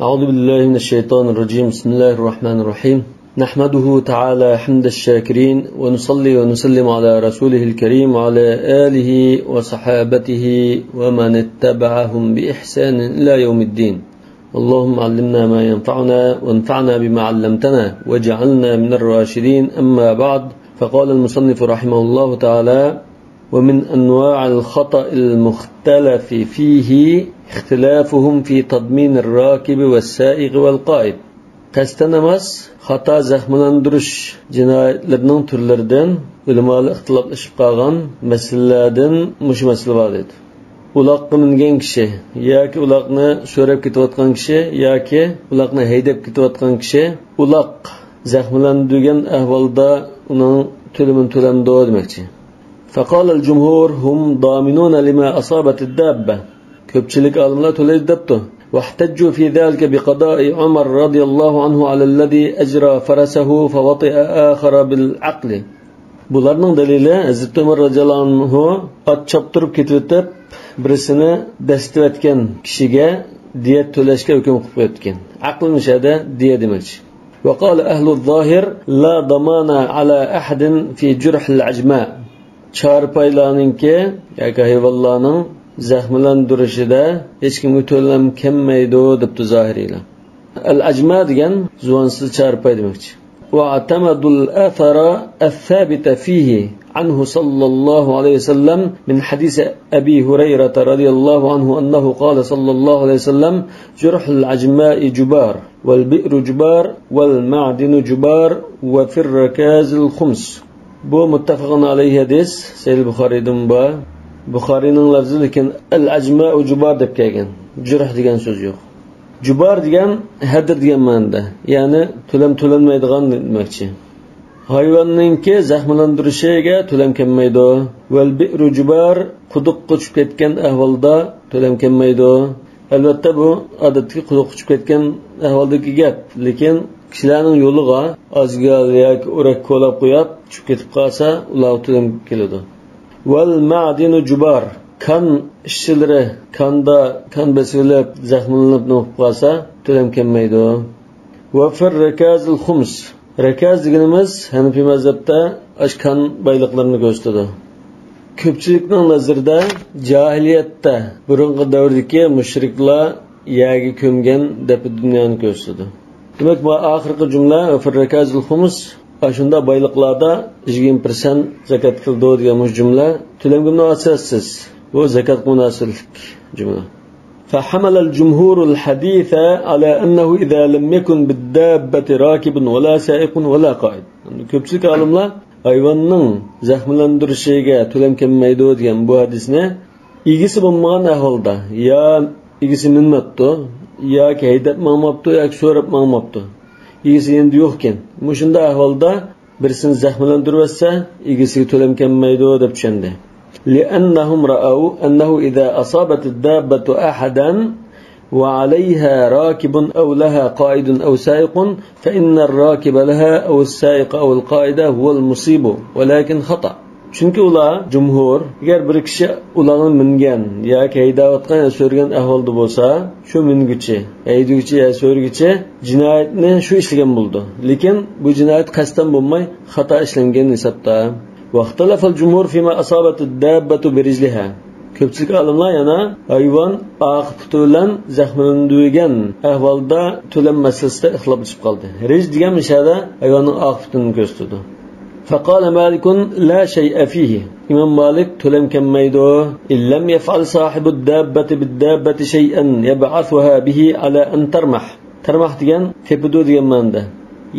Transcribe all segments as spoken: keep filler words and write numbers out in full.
أعوذ بالله من الشيطان الرجيم. بسم الله الرحمن الرحيم. نحمده تعالى حمد الشاكرين، ونصلي ونسلم على رسوله الكريم وعلى آله وصحابته ومن اتبعهم بإحسان إلى يوم الدين. اللهم علمنا ما ينفعنا، وانفعنا بما علمتنا، واجعلنا من الراشدين. أما بعد، فقال المصنف رحمه الله تعالى: ومن أنواع الخطأ المختلف فيه اختلافهم في تضمين الراكب والسائق والقائد. قەستەن ئەمەس، خاتا زەخىملەندۈرۈش جىنايەتلىرىنىڭ تۈرلىرىدىن، ئۆلىمالار ئىختىلاپلىشىپ قالغان مەسىلىلەردىن مۇشۇ مەسىلە بار دەيدۇ. ئۇلاققا مىنگەن كىشى ياكى ئۇلاقنى سۆرەپ كېتىۋاتقان كىشى ياكى ئۇلاقنى ھەيدەپ كېتىۋاتقان كىشى ئۇلاق زەخىملەندۈرگەن ئەھۋالدا ئۇنىڭ تۆلىمىنى تۆلەمدۇ دېمەكچى. فقال الجمهور هم ضامنون لما أصابت الدابة. كۆپچىلىك ئالىملار تۆلەيدۇ دەپتۇ. واحتجوا في ذلك بقضاء عمر رضي الله عنه على الذي أجرى فرسه فوطئ آخر بالعقل. بۇلارنىڭ دەلىلى، ھەزرىتى ئۆمەر رەزىياللاھۇ ئەنھۇ ئات چاپتۇرۇپ كېتىۋېتىپ، بىرسىنى دەسسىتىۋەتكەن كىشىگە دىيەت تۆلەشكە ھۆكۈم قىلىپ قويۇپتىكەن. ئەقىل مۇشەدە دىيە دېمەكچى. وقال أهل الظاهر لا ضمان على أحد في جرح العجماء. چارپايلارنىڭكى ياكى ھايۋانلارنىڭ زەخىملەندۈرۈشىدە ھېچكىمگە تۆلەم كەلمەيدۇ، دەپتۇ زاھىرىيلار. ئەل ئەجما دېگەن زۇۋانسىز چارپاي دېمەكچى. واعتمدوا الأثر الثابت فيه عنه صلى الله عليه وسلم من حديث أبي هريرة رضي الله عنه أنه قال صلى الله عليه وسلم: جرح العجماء جبار، والبئر جبار، والمعدن جبار، وفي الركاز الخمس. بۇ مۇتتەپەقۇن ئەلەيھى ھەدىس، سەھىھ بۇخارىيدىمۇ بار. بۇخارىينىڭ لەپزى، لېكىن ئەل ئەجمائۇ جۇبار دەپ كەلگەن. جۇرھ دېگەن سۆز يوق. جۇبار دېگەن ھەدىر دېگەن مەنىدە، يەنى تۆلەم تۆلەنمەيدىغان دېمەكچى. ھايۋاننىڭكى زەخىملەندۈرۈشىگە تۆلەم كەلمەيدۇ. ۋەل بىئرۇ جۇبار، قۇدۇققا چۈشۈپ كەتكەن ئەھۋالدا تۆلەم كەلمەيدۇ. ئەلۋەتتە، بۇ ئادەتتىكى قۇدۇققا چۈشۈپ كەتكەن ئەھۋالدىكى گەپ. لېكىن كىشىلەرنىڭ يولىغا ئازگال ياكى ئورەك كولاپ قويۇپ چۈشۈپ كېتىپ قالسا، ئۇلارغا تۆلەم كېلىدۇ. ۋەل مەئدىنۇ جۇبار. كان ئىشچىلىرى كاندا، كان بېسىۋېلىپ، زەخىملىنىپ نېمە قىلىپ قالسا، تۆلەم كەلمەيدۇ. ۋە فىر رىكازىل خۇمس. رىكاز دېگىنىمىز ھەنىفىي مەزھەپتە ئاشۇ كان بايلىقلىرىنى كۆرسىتىدۇ. كۆپچىلىكنىڭ نەزىرىدە جاھىلىيەتتە، بۇرۇنقى دەۋردىكى مۇشرىكلار يەرگە كۆمگەن دەپە دۇنيانى كۆرسىتىدۇ. دېمەك، بۇ ئاخىرقى جۈملە، ۋە فىر رىكازىل خۇمس، ئاشۇنداق بايلىقلاردا يىگىرمە پىرسەنت زاكات كېلىدۇ دېگەن مۇشۇ جۈملە تۆلەمگىمۇ ئاساسسىز. بۇ زاكاتقا مۇناسىۋەتلىك جۈملە. فحمل الجمهور الحديث على أنه إذا لم يكن بالدابة راكب ولا سائق ولا قائد. كۆپچىلىك ئالىملار ھايۋاننىڭ زەخىملەندۈرۈشىگە تۆلەم كەلمەيدۇ دېگەن بۇ ھەدىسنى ئىگىسى بولمىغان ئەھۋالدا، يا ئىگىسى مىنمەپتۇ، ياكى ھەيدەپ ماڭماپتۇ، ياكى سۆرەپ ماڭماپتۇ، ئىگىسى يېنىدا يوقكەن، مۇشۇنداق ئەھۋالدا بىرسىنى زەخىملەندۈرۈۋەتسە، ئىگىسىگە تۆلەم كەلمەيدۇ دەپ چۈشەندى. لأنهم رأوا أنه إذا أصابت الدابة أحدا وعليها راكب أو لها قائد أو سائق فإن الراكب لها أو السائق أو القائد هو المصيب، ولكن خطأ. چۈنكى ئۇلار، جۇمھۇر، ئەگەر بىر كىشى ئۇلاغنى مىنگەن ياكى ھەيدەۋاتقان يا سۆرىگەن ئەھۋالدا بولسا، شۇ مىنگۈچى، ھەيدىگۈچى يا سۆرىگۈچى جىنايەتنى شۇ ئىشلىگەن بولىدۇ. لېكىن بۇ جىنايەت قەستەن بولماي، خاتا ئىشلەنگەن ھېسابتا. واختلف الجمهور فيما أصابت الدابة برجلها. كۆپچىلىك ئالىملار يەنە ھايۋان ئارقا پۇتى بىلەن زەخىملەندۈرگەن ئەھۋالدا تۆلەم مەسىلىسىدە ئىختىلاپلىشىپ قالدى. رىج دېگەن مۇشۇ يەردە ھايۋاننىڭ ئارقا پۇتىنى كۆرسىتىدۇ. فقال مالك لا شيء فيه. ئىمام مالىك تۆلەم كەلمەيدۇ. إن لم يفعل صاحب الدابة بالدابة شيئا يبعثها به على أن ترمح. تەرماھ دېگەن تېپىدۇ دېگەن مەنىدە.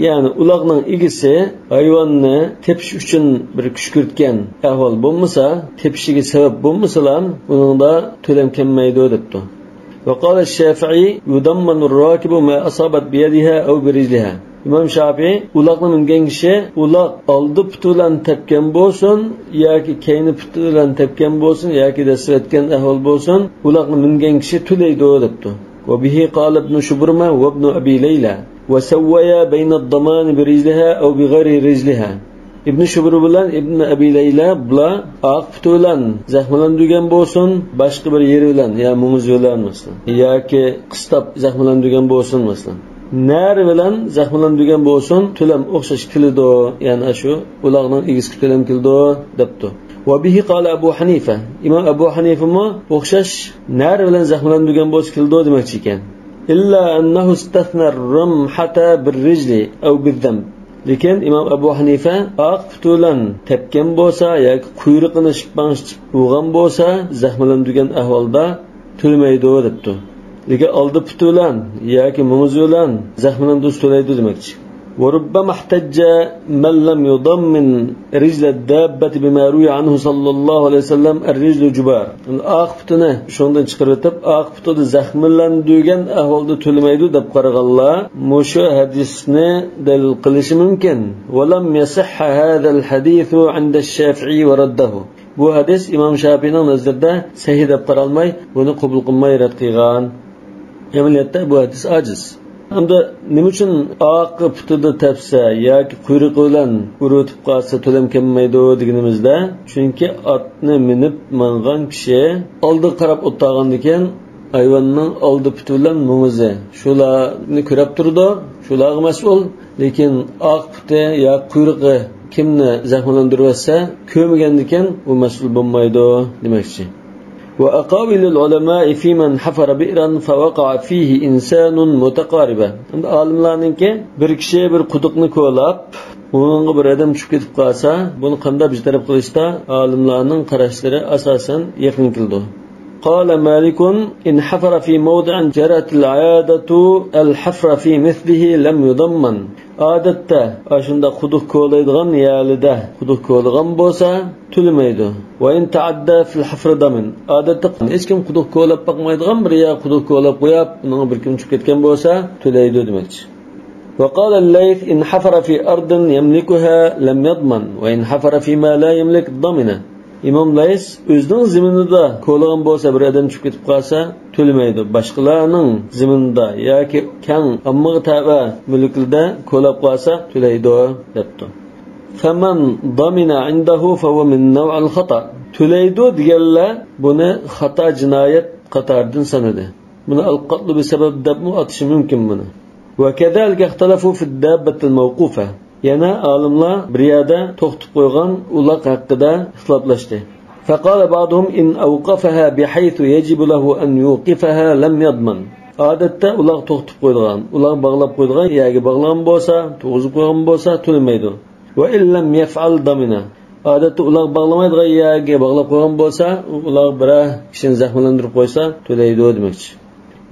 يەنى ئۇلاغنىڭ ئىگىسى ھايۋاننى تېپىش ئۈچۈن بىر كۈشكۈرتكەن ئەھۋال بولمىسا، تېپىشىگە سەۋەب بولمىسىلا، ئۇنىڭدا تۆلەم كەلمەيدۇ دەپتۇ. وقال الشافعي يضمن الراكب ما أصابت بيدها أو برجلها. ئىمام شافىئى ئۇلاغنى مىنگەن كىشى ئۇلاق ئالدى پۇتى بىلەن تەپكەن بولسۇن ياكى كەينى پۇتى بىلەن تەپكەن بولسۇن ياكى دەسسىۋەتكەن ئەھۋال بولسۇن، ئۇلاغنى مىنگەن كىشى تۆلەيدۇ دەپتۇ. وبه قال ابن شبرمة وابن أبي ليلى، وسويا بين الضمان برجلها أو بغير رجلها. ئىبنى شۇبۇر بىلەن ئىبنى ئەبى لەيلە بۇلار ئارقا پۇتى بىلەن زەخىملەندۈرگەن بولسۇن، باشقا بىر يېرى بىلەن، يا مۇڭىزى بىلەن مەسىلەن، ياكى قىستاپ زەخىملەندۈرگەن بولسۇن مەسىلەن، نەرى بىلەن زەخىملەندۈرگەن بولسۇن، تۆلەم ئوخشاش كېلىدۇ، يەنى ئاشۇ ئۇلاغنىڭ ئىگىسىگە تۆلەم كېلىدۇ، دەپتۇ. وبه قال أبو حنيفة، ئىمام ئەبۇ ھەنىفىمۇ ئوخشاش نەرى بىلەن زەخىملەندۈرگەن بولسا كېلىدۇ دېمەكچى ئىكەن. إلا أنه استثنى الرمحة بالرجل أو بالذنب. لېكىن ئىمام ئەبۇ ھەنىفە ئارقا پۇتى بىلەن تەپكەن بولسا ياكى قۇيرۇقىنى شىپپاڭشىتىپ ئۇرغان بولسا، زەخىملەندۈرگەن ئەھۋالدا تۆلىمەيدۇ دەپتۇ. لېكىن ئالدى پۇتى بىلەن ياكى مۇڭىزى بىلەن زەخىملەندۈرسە تۆلەيدۇ دېمەكچى. وربما احتج من لم يضمن رجل الدابة بما روي عنه صلى الله عليه وسلم الرجل جبار. ئارقا پۇتىنى شۇندىن چىقىرىۋېتىپ، ئارقا پۇتىدا زەخىملەندۈرگەن ئەھۋالدا تۆلىمەيدۇ دەپ قارىغانلار مۇشۇ ھەدىسنى دەلىل قىلىشى مۇمكىن. ولم يصح هذا الحديث عند الشافعي ورده. بۇ ھەدىس ئىمام شافىئىنىڭ نەزىرىدە سەھىھ دەپ قارالماي، بۇنى قوبۇل قىلماي رەت قىلغان. ئەمەلىيەتتە بۇ ھەدىس ئاجىز. ئەمدى نېمە ئۈچۈن ئارقا پۇتىدا تەپسە ياكى قۇيرۇقى بىلەن ئۇرۇۋېتىپ قالسا تۆلەم كەلمەيدۇ دېگىنىمىزدە، چۈنكى ئاتنى مىنىپ ماڭغان كىشى ئالدىغا قاراپ ئولتۇرغاندىكىن، ھايۋاننىڭ ئالدى پۇتى بىلەن مۇڭىزى شۇلارنى كۆرەپ تۇرىدۇ، شۇلارغا مەسئۇل. لېكىن ئارقا پۇتى يا قۇيرۇقى كىمنى زەخىملەندۈرۈۋەتسە، كۆرمىگەندىكىن ئۇ مەسئۇل بولمايدۇ دېمەكچى. وأقاويل العلماء في من حفر بئرا فوقع فيه إنسان متقاربة. ئەمدى ئالىملارنىڭكى بىر كىشى بىر قۇدۇقنى كولاپ، ئۇنىڭغا بىر ئادەم چۈشۈپ كېتىپ قالسا، بۇنى قانداق بىر تەرەپ قىلىشتا ئالىملارنىڭ قاراشلىرى ئاساسەن يېقىن كېلىدۇ. قال مالك: إن حفر في موضع جرت العادة الحفر في مثله لم يضمن. ئادەتتە ئاشۇنداق قۇدۇق كولايدىغان يەرلىدە قۇدۇق كولىغان بولسا، تۆلىمەيدۇ. وإن تعدى في الحفر ضمن. ئادەتتە ھېچكىم قۇدۇق كولاپ باقمايدىغان بىر يەر قۇدۇق كولاپ قويۇپ، ئۇنىڭغا بىر كىم چۈشۈپ كەتكەن بولسا، تۆلەيدۇ دېمەكچى. وقال الليث: إن حفر في أرض يملكها لم يضمن، وإن حفر فيما لا يملك ضمن. ئىمام لەيس ئۆزىنىڭ زېمىنىدا كولىغان بولسا، بىر ئادەم چۈشۈپ كېتىپ قالسا، تۆلىمەيدۇ. باشقىلارنىڭ زېمىنىدا ياكى كەڭ ئاممىغا تەۋە مۈلۈكلىرىدە كولاپ قالسا، تۆلەيدۇ، دەپتۇ. فمن ضمن عنده فهو من نوع الخطأ. تۆلەيدۇ دېگەنلەر بۇنى خاتا، جىنايەت قاتارىدىن سانىدى. بۇنى القتل بسبب دەپمۇ ئاتىشى مۇمكىن بۇنى. وكذلك اختلفوا في الدابة الموقوفة. يەنە ئالىملار بىر يەردە توختىتىپ قويغان ئۇلاق ھەققىدە ئىختىلاپلاشتى. فقال بعضهم: إن أوقفها بحيث يجب له أن يوقفها لم يضمن. ئادەتتە ئۇلاغ توختىتىپ قويىدىغان، ئۇلاغ باغلاپ قويىدىغان يەرگە باغلىغان بولسا، تۇرغۇزۇپ قويغان بولسا، تۆلىمەيدۇ. وإن لم يفعل ضمن. ئادەتتە ئۇلاغ باغلىمايدىغان يەرگە باغلاپ قويغان بولسا، ئۇلاغ بىرەر كىشىنى زەخىملەندۈرۈپ قويسا، تۆلەيدۇ دېمەكچى.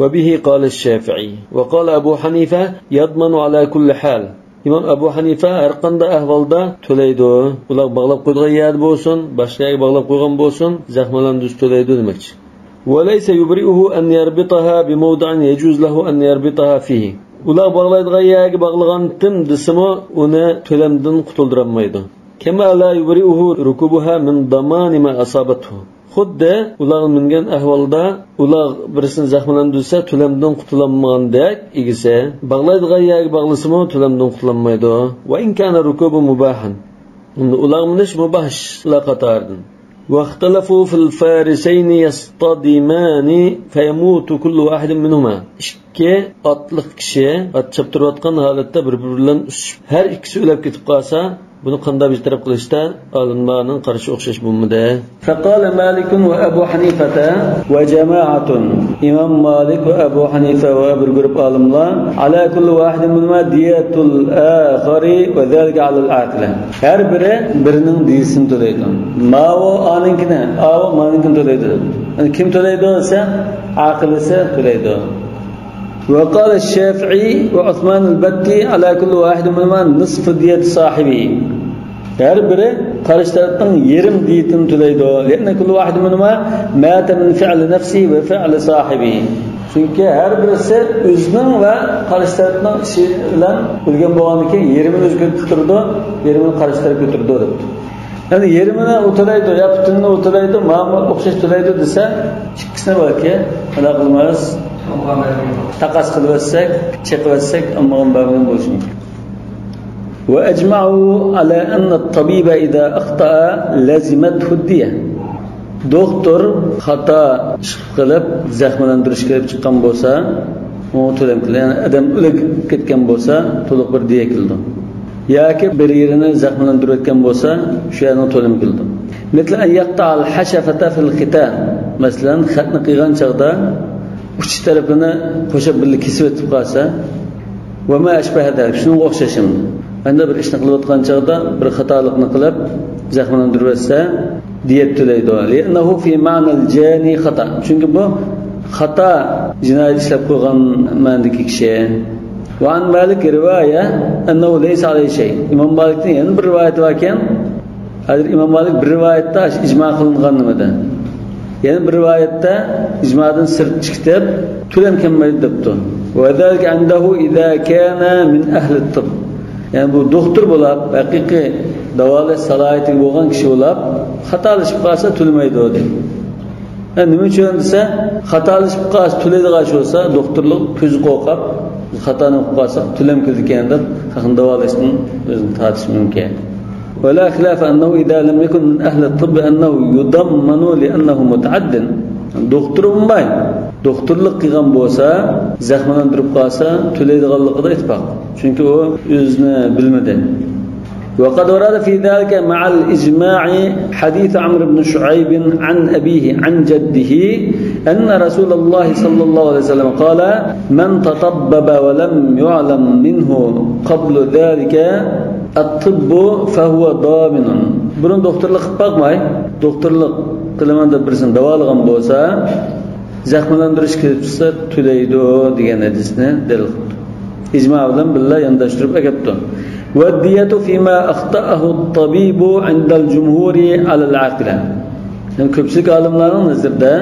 وبه قال الشافعي وقال أبو حنيفة: يضمن على كل حال. ئىمام ئەبۇ ھەنىفە ھەر قانداق ئەھۋالدا تۆلەيدۇ. ئۇلاغ باغلاپ قويىدىغان يەردە بولسۇن، باشقا يەرگە باغلاپ قويغان بولسۇن، زەخىملەندۈرسە تۆلەيدۇ دېمەكچى. وليس يبرئه أن يربطها بموضع يجوز له أن يربطها فيه. ئۇلاغ باغلايدىغان يەرگە باغلىغانتىم دېسىمۇ، ئۇنى تۆلەمدىن قۇتۇلدۇرالمايدۇ. كما لا يبرئه ركوبها من ضمان ما أصابته. خۇددى ئۇلاغ مىنگەن ئەھۋالدا ئۇلاغ بىرسىنى زەخىملەندۈرسە، تۆلەمدىن قۇتۇلالمىغاندەك ئىگىسى، باغلايدىغان يەرگە باغلىسىمۇ تۆلەمدىن قۇتۇلالمايدۇ. وإن كان الركوب مباحا. ئۇلاغ مىنىش مۇباھ ئىشلار قاتارىدىن. واختلفوا في الفارسين يصطدمان فيموت كل واحد منهما. ئىككى ئاتلىق كىشى ئات چاپتۇرۇۋاتقان ھالەتتە بىر-بىرى بىلەن ئۇرۇشۇپ، ھەر ئىككىسى ئۆلۈپ كېتىپ قالسا، بۇنى قانداق بىر تەرەپ قىلىشتا ئالىملارنىڭ قارىشى ئوخشاش بولمىدى. فقال مالك وأبو حنيفة وجماعة. ئىمام مالىك ۋە ئەبۇ ھەنىفە ۋە بىر گۇرۇپ ئالىملار على كل واحد منهما دية الآخر وذلك على العاقلة. ھەر بىرى بىرىنىڭ دىيىسىنى تۆلەيدۇ. ماۋۇ ئانىڭكىنى، ئاۋۇ مانىڭكىنى تۆلەيدۇ. يەنى كىم تۆلەيدۇ دېسە، ئاقىلىسى تۆلەيدۇ. وقال الشافعي وعثمان البتي على كل واحد منهما نصف دية صاحبه. ھەر بىرى قارشى تەرەپنىڭ يېرىم دىيىتىنى تۆلەيدۇ. لأن كل واحد منهما مات من فعل نفسه وفعل صاحبه. چۈنكى ھەر بىرسى ئۆزىنىڭ ۋە قارشى تەرەپنىڭ ئىشى بىلەن ئۆلگەن بولغاندىن كېيىن يېرىمىنى ئۆزى كۆتۈرىدۇ، يېرىمىنى قارشى تەرەپ كۆتۈرىدۇ دەپتۇ. يەنى يېرىمىنى ئۇ تۆلەيدۇ يا پۈتۈنىنى ئۇ تۆلەيدۇ، ماڭا ئوخشاش تۆلەيدۇ دېسە، ئىككىسىنى بەلكى قانداق قىلىمىز؟ تاقاس قىلىۋەتسەك، چېقىۋەتسەك، ئاممىغا بەرمىگەن بولۇشى مۇمكىن. وأجمعوا على أن الطبيب إذا أخطأ لزمته الدية. دوختۇر خاتا ئىش قىلىپ، زەخىملەندۈرۈشكە كېلىپ چىققان بولسا، ئۇ تۆلەم كېلىدۇ. يەنى ئادەم ئۆلۈپ كەتكەن بولسا، تولۇق بىر دىيە كېلىدۇ. ياكى بىر يېرىنى زەخىملەندۈرۈۋەتكەن بولسا، شۇ يەرنىڭ تۆلىمى كېلىدۇ. مثل أن يقطع الحشفة في الختان. مەسىلەن، خەتنە قىلغان چاغدا ئۇچ تەرىپىنى قوشاپ بىللە كېسىۋېتىپ قالسا، وما أشبه ذلك، شۇنىڭغا ئوخشاش ئەمدى. ئەمدى بىر ئىشنى قىلىۋاتقان چاغدا بىر خاتالىقنى قىلىپ، زەخىملەندۈرۈۋەتسە، دىيەت تۆلەيدۇ. لأنه في معنى الجاني خطأ. چۈنكى بۇ خاتا جىنايەت ئىشلەپ قويغان مەنىدىكى كىشى. وعن مالك رواية أنه ليس عليه شيء. ئىمام مالىكتىن يەنە بىر رىۋايەت باركەن، ھازىر ئىمام مالىك بىر رىۋايەتتە ئىجما قىلىنغان نېمىدە. يەنە بىر رىۋايەتتە ئىجمادىن سىرت چىقىپ، تۆلەم كەلمەيدۇ دەپتۇ. وذلك عنده إذا كان من أهل الطب. يەنى بۇ دوختۇر بولاپ، ھەقىقىي داۋالاش سالاھىيىتى بولغان كىشى بولاپ، خاتالىشىپ قالسا تۆلىمەيدۇ دەيدۇ. ھە، نېمە ئۈچۈن دېسە، خاتالىشىپ قالسا، تۆلەيدىغان ئىش بولسا، دوختۇرلۇق كۆزى قورقاپ، خاتانى قىلىپ قالساق، تۆلەم كېلىدىكەن دەپ، خەقنى داۋالاشتىن ئۆزىنى تارتىشى مۇمكىن. ولا خلاف أنه إذا لم يكن من أهل الطب أنه يضمن لأنه متعد. دوختۇر بولماي، دوختۇرلۇق قىلغان بولسا، زەخىملەندۈرۈپ قالسا، تۆلەيدىغانلىقىدا ئىتتىپاق. چۈنكى ئۇ ئۆزىنى بىلمىدى. وقد ورد في ذلك مع الإجماع حديث عمرو بن شعيب عن أبيه عن جده أن رسول الله صلى الله عليه وسلم قال: من تطبب ولم يعلم منه قبل ذلك الطب فهو ضامن. بۇرۇن دوختۇرلۇق قىلىپ باقماي، دوختۇرلۇق قىلىمەن دەپ بىرسىنى داۋالىغان بولسا، زەخىملەندۈرۈش كېلىپ چىقسا تۆلەيدۇ دېگەن ھەدىسنى دەلىل قىپتۇ. ئىجما بىلەن بىللە يانداشتۇرۇپ ئەكەپتۇ. والدية فيما أخطأه الطبيب عند الجمهور على العاقلة. يەنى كۆپچىلىك ئالىملارنىڭ نەزىرىدە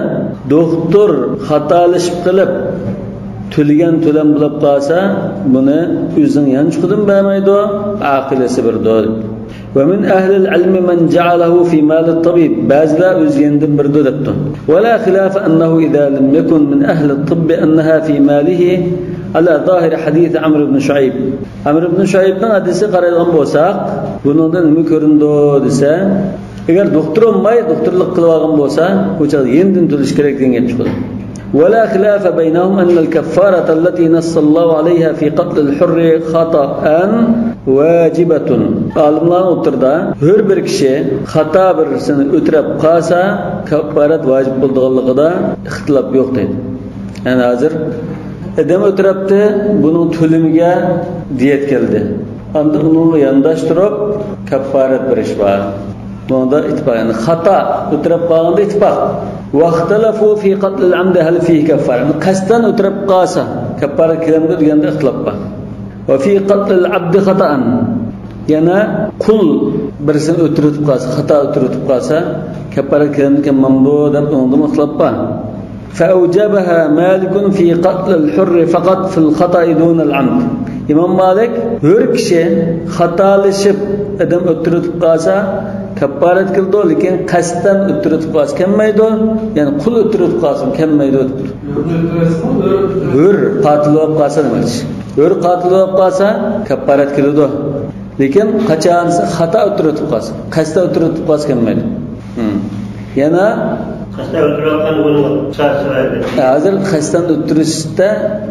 دوختۇر خاتالىشىپ قېلىپ تۆلىگەن تۆلەم بولۇپ قالسا، بۇنى ئۆزىنىڭ يانچۇقىدىن بەرمەيدۇ، ئاقىلىسى بېرىدۇ. ومن أهل العلم من جعله في مال الطبيب. بەزىلەر ئۆز يېنىدىن بېرىدۇ دەپتۇ. ولا خلاف أنه إذا لم يكن من أهل الطب أنها في ماله على ظاهر حديث عمرو بن شعيب. ئەمر ئىبن شۇئەيبنىڭ ھەدىسىگە قارايدىغان بولساق، بۇنىڭدىن نېمە كۆرۈنىدۇ دېسە، ئەگەر دوختۇر بولماي، دوختۇرلۇق قىلىۋالغان بولسا، بۇ چاغدا يېنىدىن تۆلىشى كېرەك دېگەن گەپ چىقىدۇ. ولا خلاف بينهم أن الكفارة التي نص الله عليها في قتل الحر خطأ واجبة. ئالىملارنىڭ ئوتتۇرىدا ھۆر بىر كىشى خاتا بىرسىنى ئۆتىرەپ قالسا، كاپپارەت ۋاجىپ بولىدىغانلىقىدا ئىختىلاپ يوق دەيدۇ. يەنى ھازىر ئادەم ئۆتۈرەپتۇ، بۇنىڭ تۆلىمىگە دىيەت كەلدى. ئاندىن ئۇنىڭغا يانداشتۇرۇپ كاپپارەت بېرىش بار. بۇنىڭدا ئىتتىپاق، يەنى خاتا ئۆتۈرەپ قالغاندا ئىتتىپاق. واختلفوا في قتل العمد هل فيه كفارة. قەستەن ئۆتۈرەپ قالسا كاپپارەت كېلەمدۇ دېگەندە ئىختىلاپ بار. وفي قتل العبد خطأ. يەنە قۇل بىرسىنى ئۆتۈرۈپ قالسا، خاتا ئۆتۈرۈپ قالسا، كاپپارەت كېلەمدۇ كەلمەمدۇ دەپ ئۇنىڭدىمۇ ئىختىلاپ بار. فأوجبها مالك في قتل الحر فقط في الخطأ دون العمد. ئىمام مالىك ھۆر كىشى خاتالىشىپ ئادەم ئۆتتۈرۈۋېتىپ قالسا كاپپارەت كېلىدۇ، لېكىن قەستەن ئۆتتۈرۈۋېتىپ قالسا كەلمەيدۇ، يەنى قۇل ئۆتتۈرۈۋېتىپ قالسا كەلمەيدۇ دەپتۇ. ھۆر قاتىل بولۇپ قالسا دېمەكچى. ھۆر قاتىل بولۇپ قالسا كاپپارەت كېلىدۇ. لېكىن قاچان خاتا ئۆتتۈرۈۋېتىپ قالسا، قەستەن ئۆتتۈرۈۋېتىپ قالسا كەلمەيدۇ. يەنە قەستەن ئۆتتۈرۈۋەتكەن بولىدۇ. ھازىر قەستەن ئۆتتۈرۈشتە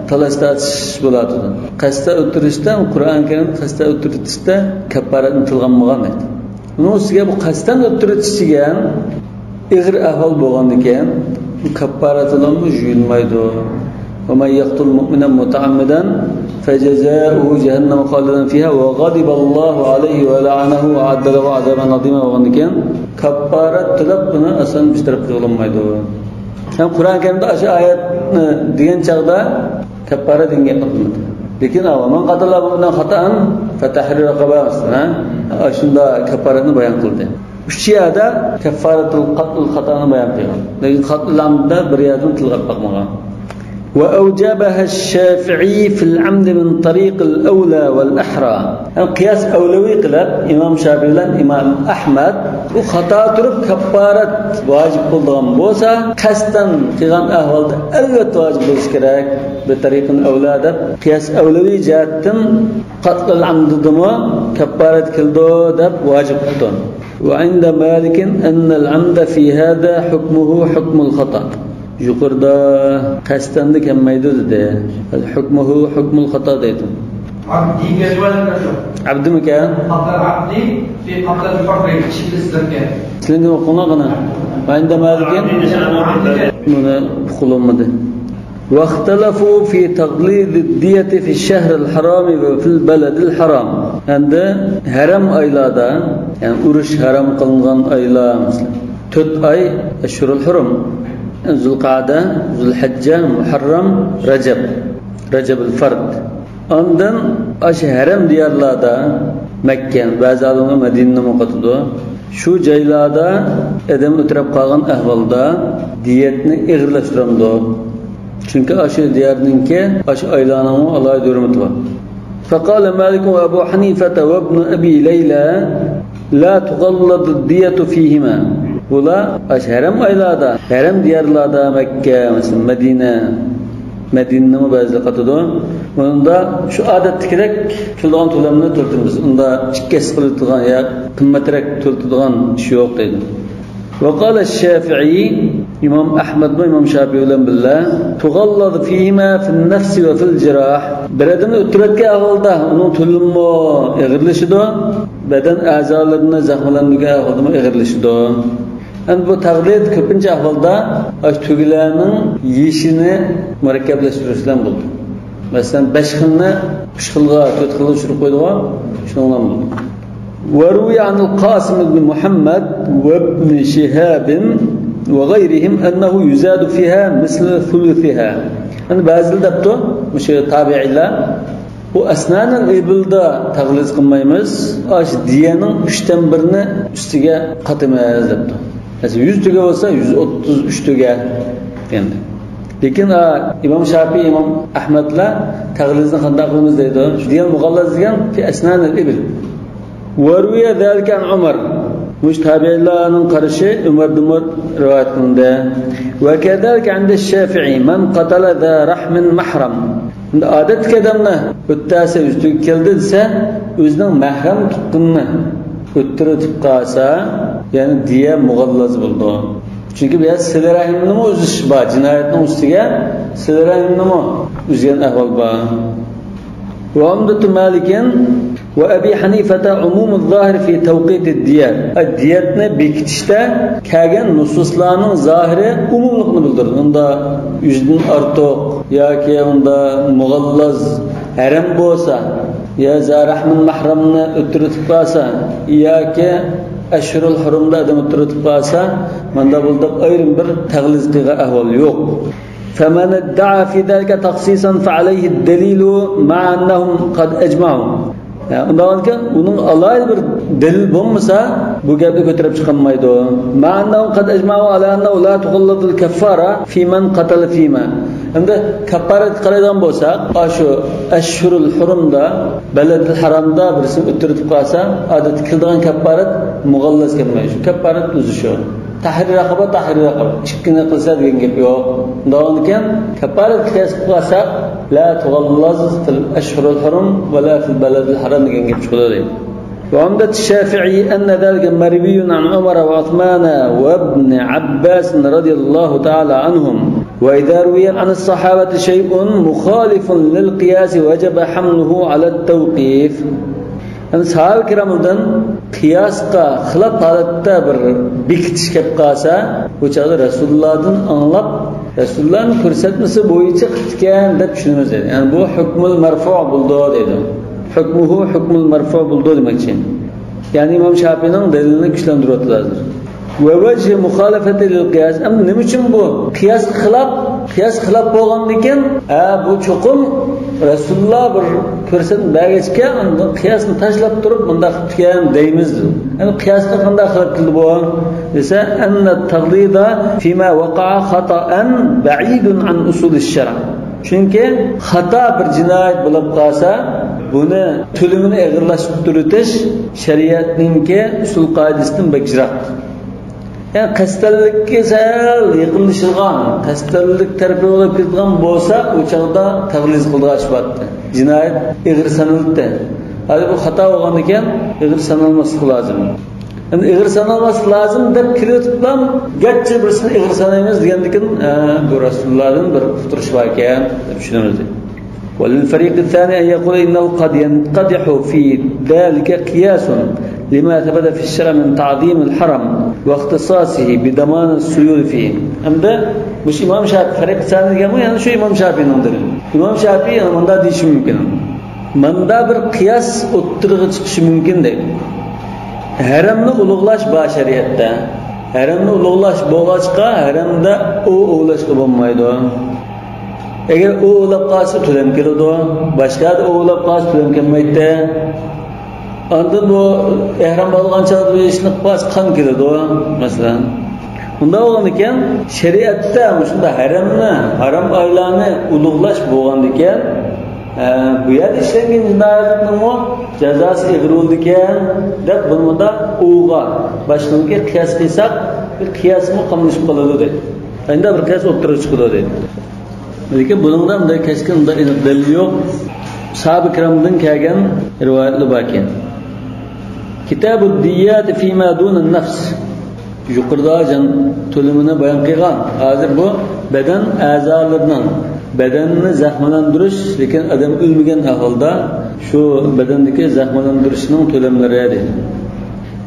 تالاش تارتىش بولاتىدۇ. قەستەن ئۆتتۈرۈشتە، قۇرئان كەرىم قەستەن ئۆتتۈرۈشتە كاپپارەتنى تىلغا ئالمىغان دەيدۇ. ئۇنىڭ ئۈستىگە بۇ قەستەن ئۆتتۈرۈۋېتىش دېگەن ئېغىر ئەھۋال بولغاندىكىن، بۇ كاپپارەت بىلەنمۇ يۇيۇلمايدۇ. ومن يقتل مؤمنا متعمدا فجزاؤه جهنم خالدا فيها وغضب الله عليه ولعنه وأعد له عذابا عظيما بولغاندىكىن، كاپپارەت تىلەپ بۇنى ئاسان بىر تەرەپ قىلغىلى بولمايدۇ. يەنى قۇرئان كەرىمدە ئاشۇ ئايەتنى دېگەن چاغدا كاپپارەت دېگەن گەپنى قىلمىدى. لېكىن ومن قتل مؤمنا خطأ فتحرير رقبة، مەسىلەن، ھە؟ ئاشۇنداق كاپپارەتنى بايان قىلدى. ئۈچ يەردە كەففارەتۇل قەتل خاتانى بايان قىلغان. لېكىن قەتل ئەمدىدە بىر يەردىن تىلغا ئەپ باقمىغان. وأوجبها الشافعي في العمد من طريق الأولى والأحرى. يەنى قىياس ئەۋلەۋى قىلىپ، ئىمام شافىئى بىلەن ئىمام ئەھمەد بۇ خاتا تۇرۇپ كەففارەت ۋاجىپ بولىدىغان بولسا، قەستەن قىلغان ئەھۋالدا ئەلۋەتتە ۋاجىپ بولۇشى كېرەك. بىر تەرىقىن ئەۋلە دەپ، قىياس ئەۋلەۋى جەھەتتىن قەتل ئەمدىدىمۇ كەپپارەت كېلىدۇ دەپ ۋاجىپ قىپتۇ. وعند مالك أن العمد في هذا حكمه حكم الخطأ. يۇقىرىدا قەستەندە كەلمەيدۇ دېدى. حكمه حكم الخطأ دەيدۇ. ئابدى كەلمەيدۇ شۇ. ئابدىمىكەن؟ قبل العبد في قبل الحر ئىككىسى بىركەن. سىلەرگە ئوقۇڭلار قانا. وعند مالك. بۇنى ئۇقۇلمىدى. واختلفوا في تغليظ الدية في الشهر الحرام وفي البلد الحرام. ئەمدى ھەرەم ئايلاردا، يەنى ئۇرۇش ھەرام قىلىنغان ئايلار، مەسىلەن، تۆت ئاي، ئەشھۇرۇل ھۇرۇم، زۇلقەئدە، زۇلھەججە، مۇھەررەم، رەجەب، رەجەبۇل فەرد. ئاندىن ئاشۇ ھەرەم دىيارلاردا، مەككە، بەزى ئالىملار مەدىنىنىمۇ قاتىدۇ، شۇ جايلاردا ئادەم ئۆتۈرۈپ قالغان ئەھۋالدا دىيەتنى ئېغىرلاشتۇرامدۇ؟ چۈنكى ئاشۇ دىيارنىڭكى، ئاشۇ ئايلارنىڭمۇ ئالاھىدە ھۆرمىتى بار. فقال مالك وأبو حنيفة وابن أبي ليلى لا تغلظ الدية فيهما. بۇلار ئاشۇ ھەرەم ئايلاردا، ھەرەم دىيارلاردا، مەككە، مەسىلەن، مەدىنە، مەدىنىنىمۇ بەزىلەر قاتىدۇ. ئۇندا شۇ ئادەتتىكىدەك تۆلىدىغان تۆلەمنى تۆلىتىمىز. ئۇندا ئىككى ھەسسە قىلىدىغان يا قىممەترەك تۆلىتىدىغان ئىش يوق دەيدۇ. وقال الشافعي، ئىمام ئەھمەدمۇ ئىمام شافىئى بىلەن بىللە، تغلظ فيهما في النفس وفي الجراح. بىر ئادەمنى ئۆلتۈرۈۋەتكەن ئەھۋالدا ئۇنىڭ تۆلىمىمۇ ئېغىرلىشىدۇ، بەدەن ئەزالىرىنى زەخىملەندۈرگەن ئەھۋالدىمۇ ئېغىرلىشىدۇ. ئەمدى بۇ تەغلىز كۆپىنچە ئەھۋالدا ئاشۇ تۆگىلەرنىڭ يېشىنى مۇرەككەپلەشتۈرۈش بىلەن بولىدۇ. مەسىلەن، بەش خىلنى ئۈچ خىلغا، تۆت خىلغا چۈشۈرۈپ قويىدىغۇ، شۇنىڭ بىلەن بولىدۇ. وروي عن القاسم بن محمد وابن شهاب وغيرهم أنه يزاد فيها مثل ثلثها. يەنى بەزىلەر دەپتۇ، مۇشۇ تابىئىيلار، بۇ أسنان الإبلدا تەغلىز قىلمايمىز، ئاشۇ دىيەنىڭ ئۈچتىن بىرىنى ئۈستىگە قاتىمىز دەپتۇ. مەسىلەن، يۈز تۆگە بولسا، يۈز ئوتتۇز ئۈچ تۆگە ئەمدى. لېكىن، ئا، ئىمام شافىئى، ئىمام ئەھمەدلەر تەغلىزنى قانداق قىلىمىز دەيدۇ. دىيەن مۇغاللەز دېگەن في أسنان الإبل. وروي ذلك عن عمر. مۇشۇ تابىئىيلارنىڭ قارىشى ئۆمەردىنمۇ رىۋايەت قىلىندى. وكذلك عند الشافعي من قتل ذا رحم محرم. ئەمدى ئادەتتىكى ئادەمنى ئۆلتۈرسە، يۈز تۆگە كەلدى دېسە، ئۆزىنىڭ مەھرەم تۇغقىنىنى ئۆلتۈرۈۋېتىپ قالسا، يەنى دىيە مۇغاللەز بولىدۇ. چۈنكى بۇ يەردە سىلە رەھىمنىمۇ ئۈزۈش بار، جىنايەتنىڭ ئۈستىگە سىلە رەھىمنىمۇ ئۈزگەن ئەھۋال بار. وعمدة مالك وأبي حنيفة عموم الظاهر في توقيت الدية. دىيەتنى بېكىتىشتە كەلگەن نۇسۇسلارنىڭ زاھىرى ئومۇملۇقنى بىلدۈرىدۇ. ئۇندا يۈزدىن ئارتۇق ياكى ئۇندا مۇغاللەز ھەرەم بولسا، يا زا رەھمىن مەھرەمنى ئۆتتۈرۈپ قالسا، ياكى ئەشھۇرۇل ھۇرۇمدا ئادەم ئۆتتۈرۈپ قالسا، ماندا بولدى دەپ ئايرىم بىر تەغلىز قىلغان ئەھۋال يوق. فمن ادعى في ذلك تخصيصا فعليه الدليل مع أنهم قد أجمعوا. يا، ئۇنداق ئىكەن، ئۇنىڭ ئالاھىدە بىر دەلىل بولمىسا، بۇ گەپنى كۆتۈرۈپ چىقالمايدۇ. مع أنهم قد أجمعوا على أنه لا تغلظ الكفارة في من قتل فيما. ئەمدى كەپپارەتكە قارايدىغان بولساق، ئاشۇ ئەشھۇرۇل ھۇرۇمدا، بەلەدىل ھارامدا بىرسىنى ئۆلتۈرۈپ قالسا، ئادەتتە كېلىدىغان كەپپارەت مۇغاللەز كەلمەيدۇ. شۇ كەپپارەت ئۆزى شۇ. تەھرىر رەقەبە، تەھرىر رەقەبە. ئىككىنى قىلسا دېگەن گەپ يوق. داۋامىكەن، كەپپارەت قىياس قىلىپ قالساق، لا تغلظ في الأشهر الحرم ولا في البلد الحرام دېگەن گەپ چىقىدۇ دەيدۇ. وعمدة الشافعي أن ذلك مروي عن عمر وعثمان وابن عباس رضي الله تعالى عنهم. وإذا روي عن الصحابة شيء مخالف للقياس وجب حمله على التوقيف. يەنى ساھابە كىرامدىن قىياسقا خىلاپ ھالەتتە بىر بېكىتىش كەپ قالسا، بۇ چاغدا رەسۇلۇللادىن ئاڭلاپ، رەسۇلۇللانىڭ كۆرسەتمىسى بويىچە قىپتىكەن دەپ چۈشىنىمىز دەيدۇ. يەنى بۇ ھۆكمۇل مەرفۇ بولىدۇ دەيدۇ. ھۆكمۇھۇ ھۆكمۇل مەرفۇ بولىدۇ دېمەكچى. يەنى ئىمام شافىئىنىڭ دەلىلىنى كۈچلەندۈرۈۋاتىدۇ ھازىر. ووجه مخالفة للقياس. ئەمدى نېمە ئۈچۈن بۇ قىياسقا خىلاپ؟ قىياسقا خىلاپ بولغاندىكىن، ھە، بۇ چوقۇم رەسۇلۇللا بىر كۆرسەتمە بەرگەچكە، ئاندىن قىياسنى تاشلاپ تۇرۇپ، بۇنداق قىپتىكەن دەيمىز. ئەمدى قىياسقا قانداق خىلاپ كېلىدۇ بۇ دېسە، أن التغليظ فيما وقع خطأ بعيد عن أصول الشرع. چۈنكى خاتا بىر جىنايەت بولۇپ قالسا، بۇنى تۆلىمىنى ئېغىرلاشتۇرۇۋېتىش شەرىئەتنىڭكى ئۇسۇل قائىدىسىدىن بەك يىراق. يەنى قەستەنلىككە سەل يېقىنلىشىدىغان، قەستەنلىك تەرىپى بولۇپ كېتىدىغان بولسا، ئۇ چاغدا تەغلىز قىلىدىغان ئىش بارتتى. جىنايەت ئېغىر سانىلىدۇ. ھازىر بۇ خاتا بولغاندىكىن ئېغىر سانالماسلىقى لازىم. ئەمدى ئېغىر سانالماسلىقى لازىم دەپ كېلىۋېتىپلا، گەرچە بىرسىنى ئېغىر سانايمىز دېگەندىكىن، ئە، بۇ رەسۇلۇللادىن بىر ئۇقتۇرۇش باركەن دەپ چۈشىنىمىز. ولللفريق الثاني أن يقول إنه قد ينقدح في ذلك قياس لما ثبت في الشرع من تعظيم الحرم واختصاصه بضمان السيول فيه. ئەمدى مۇشۇ ئىمام شاپىئى، فەرىق سانى دېگەنمۇ يەنە شۇ ئىمام شاپىئىنىڭدىن. ئىمام شاپىئى يەنە مۇنداق دېيىشى مۇمكىن. ماندا بىر قىياس ئوتتۇرىغا چىقىشى مۇمكىن دەيدۇ. ھەرەمنى ئۇلۇغلاش بار شەرىئەتتە. ھەرەمنى ئۇلۇغلاش بولغاچقا، ھەرەمدە ئوۋ ئوۋلاشقا بولمايدۇ. ئەگەر ئوۋ ئوۋلاپ قالسا، تۆلەم كېلىدۇ. باشقا يەردە ئوۋ ئوۋلاپ قالسا، تۆلەم كەلمەيدۇ. ئاندىن بۇ ئەھرام بولغان چاغدا بىر ئىشنى قىلىپ قالسا، قان كېلىدۇ، مەسىلەن. ئۇنداق بولغاندىكىن، شەرىئەتتە مۇشۇنداق ھەرەمنى، ھارام ئايلارنى ئۇلۇغلاش بولغاندىكىن، ئە، بۇ يەردە ئىشلەنگەن جىنايەتنىڭمۇ جازاسى ئېغىر بولىدىكەن، دەپ بۇنى مۇنداق ئوۋغا باشقىنىڭكى قىياس قىلساق، بىر قىياسمۇ قاملىشىپ قالىدۇ، دەيدۇ. ئەمدى بىر قىياس ئوتتۇرىغا چىقىدۇ، دەيدۇ. لېكىن بۇنىڭدا مۇنداق كەسكىن، مۇنداق ئېنىق دەلىل يوق. ساھابە كىرامدىن كەلگەن رىۋايەتلەر باركەن. كىتابۇد دىيياتى فىما دۇنەن نەفس. يۇقىرىدا جان تۆلىمىنى بايان قىلغان. ھازىر بۇ بەدەن ئەزالىرىنىڭ، بەدەننى زەخىملەندۈرۈش، لېكىن ئادەم ئۆلمىگەن ئەھۋالدا شۇ بەدەندىكى زەخىملەندۈرۈشنىڭ تۆلەملىرى دەيدۇ.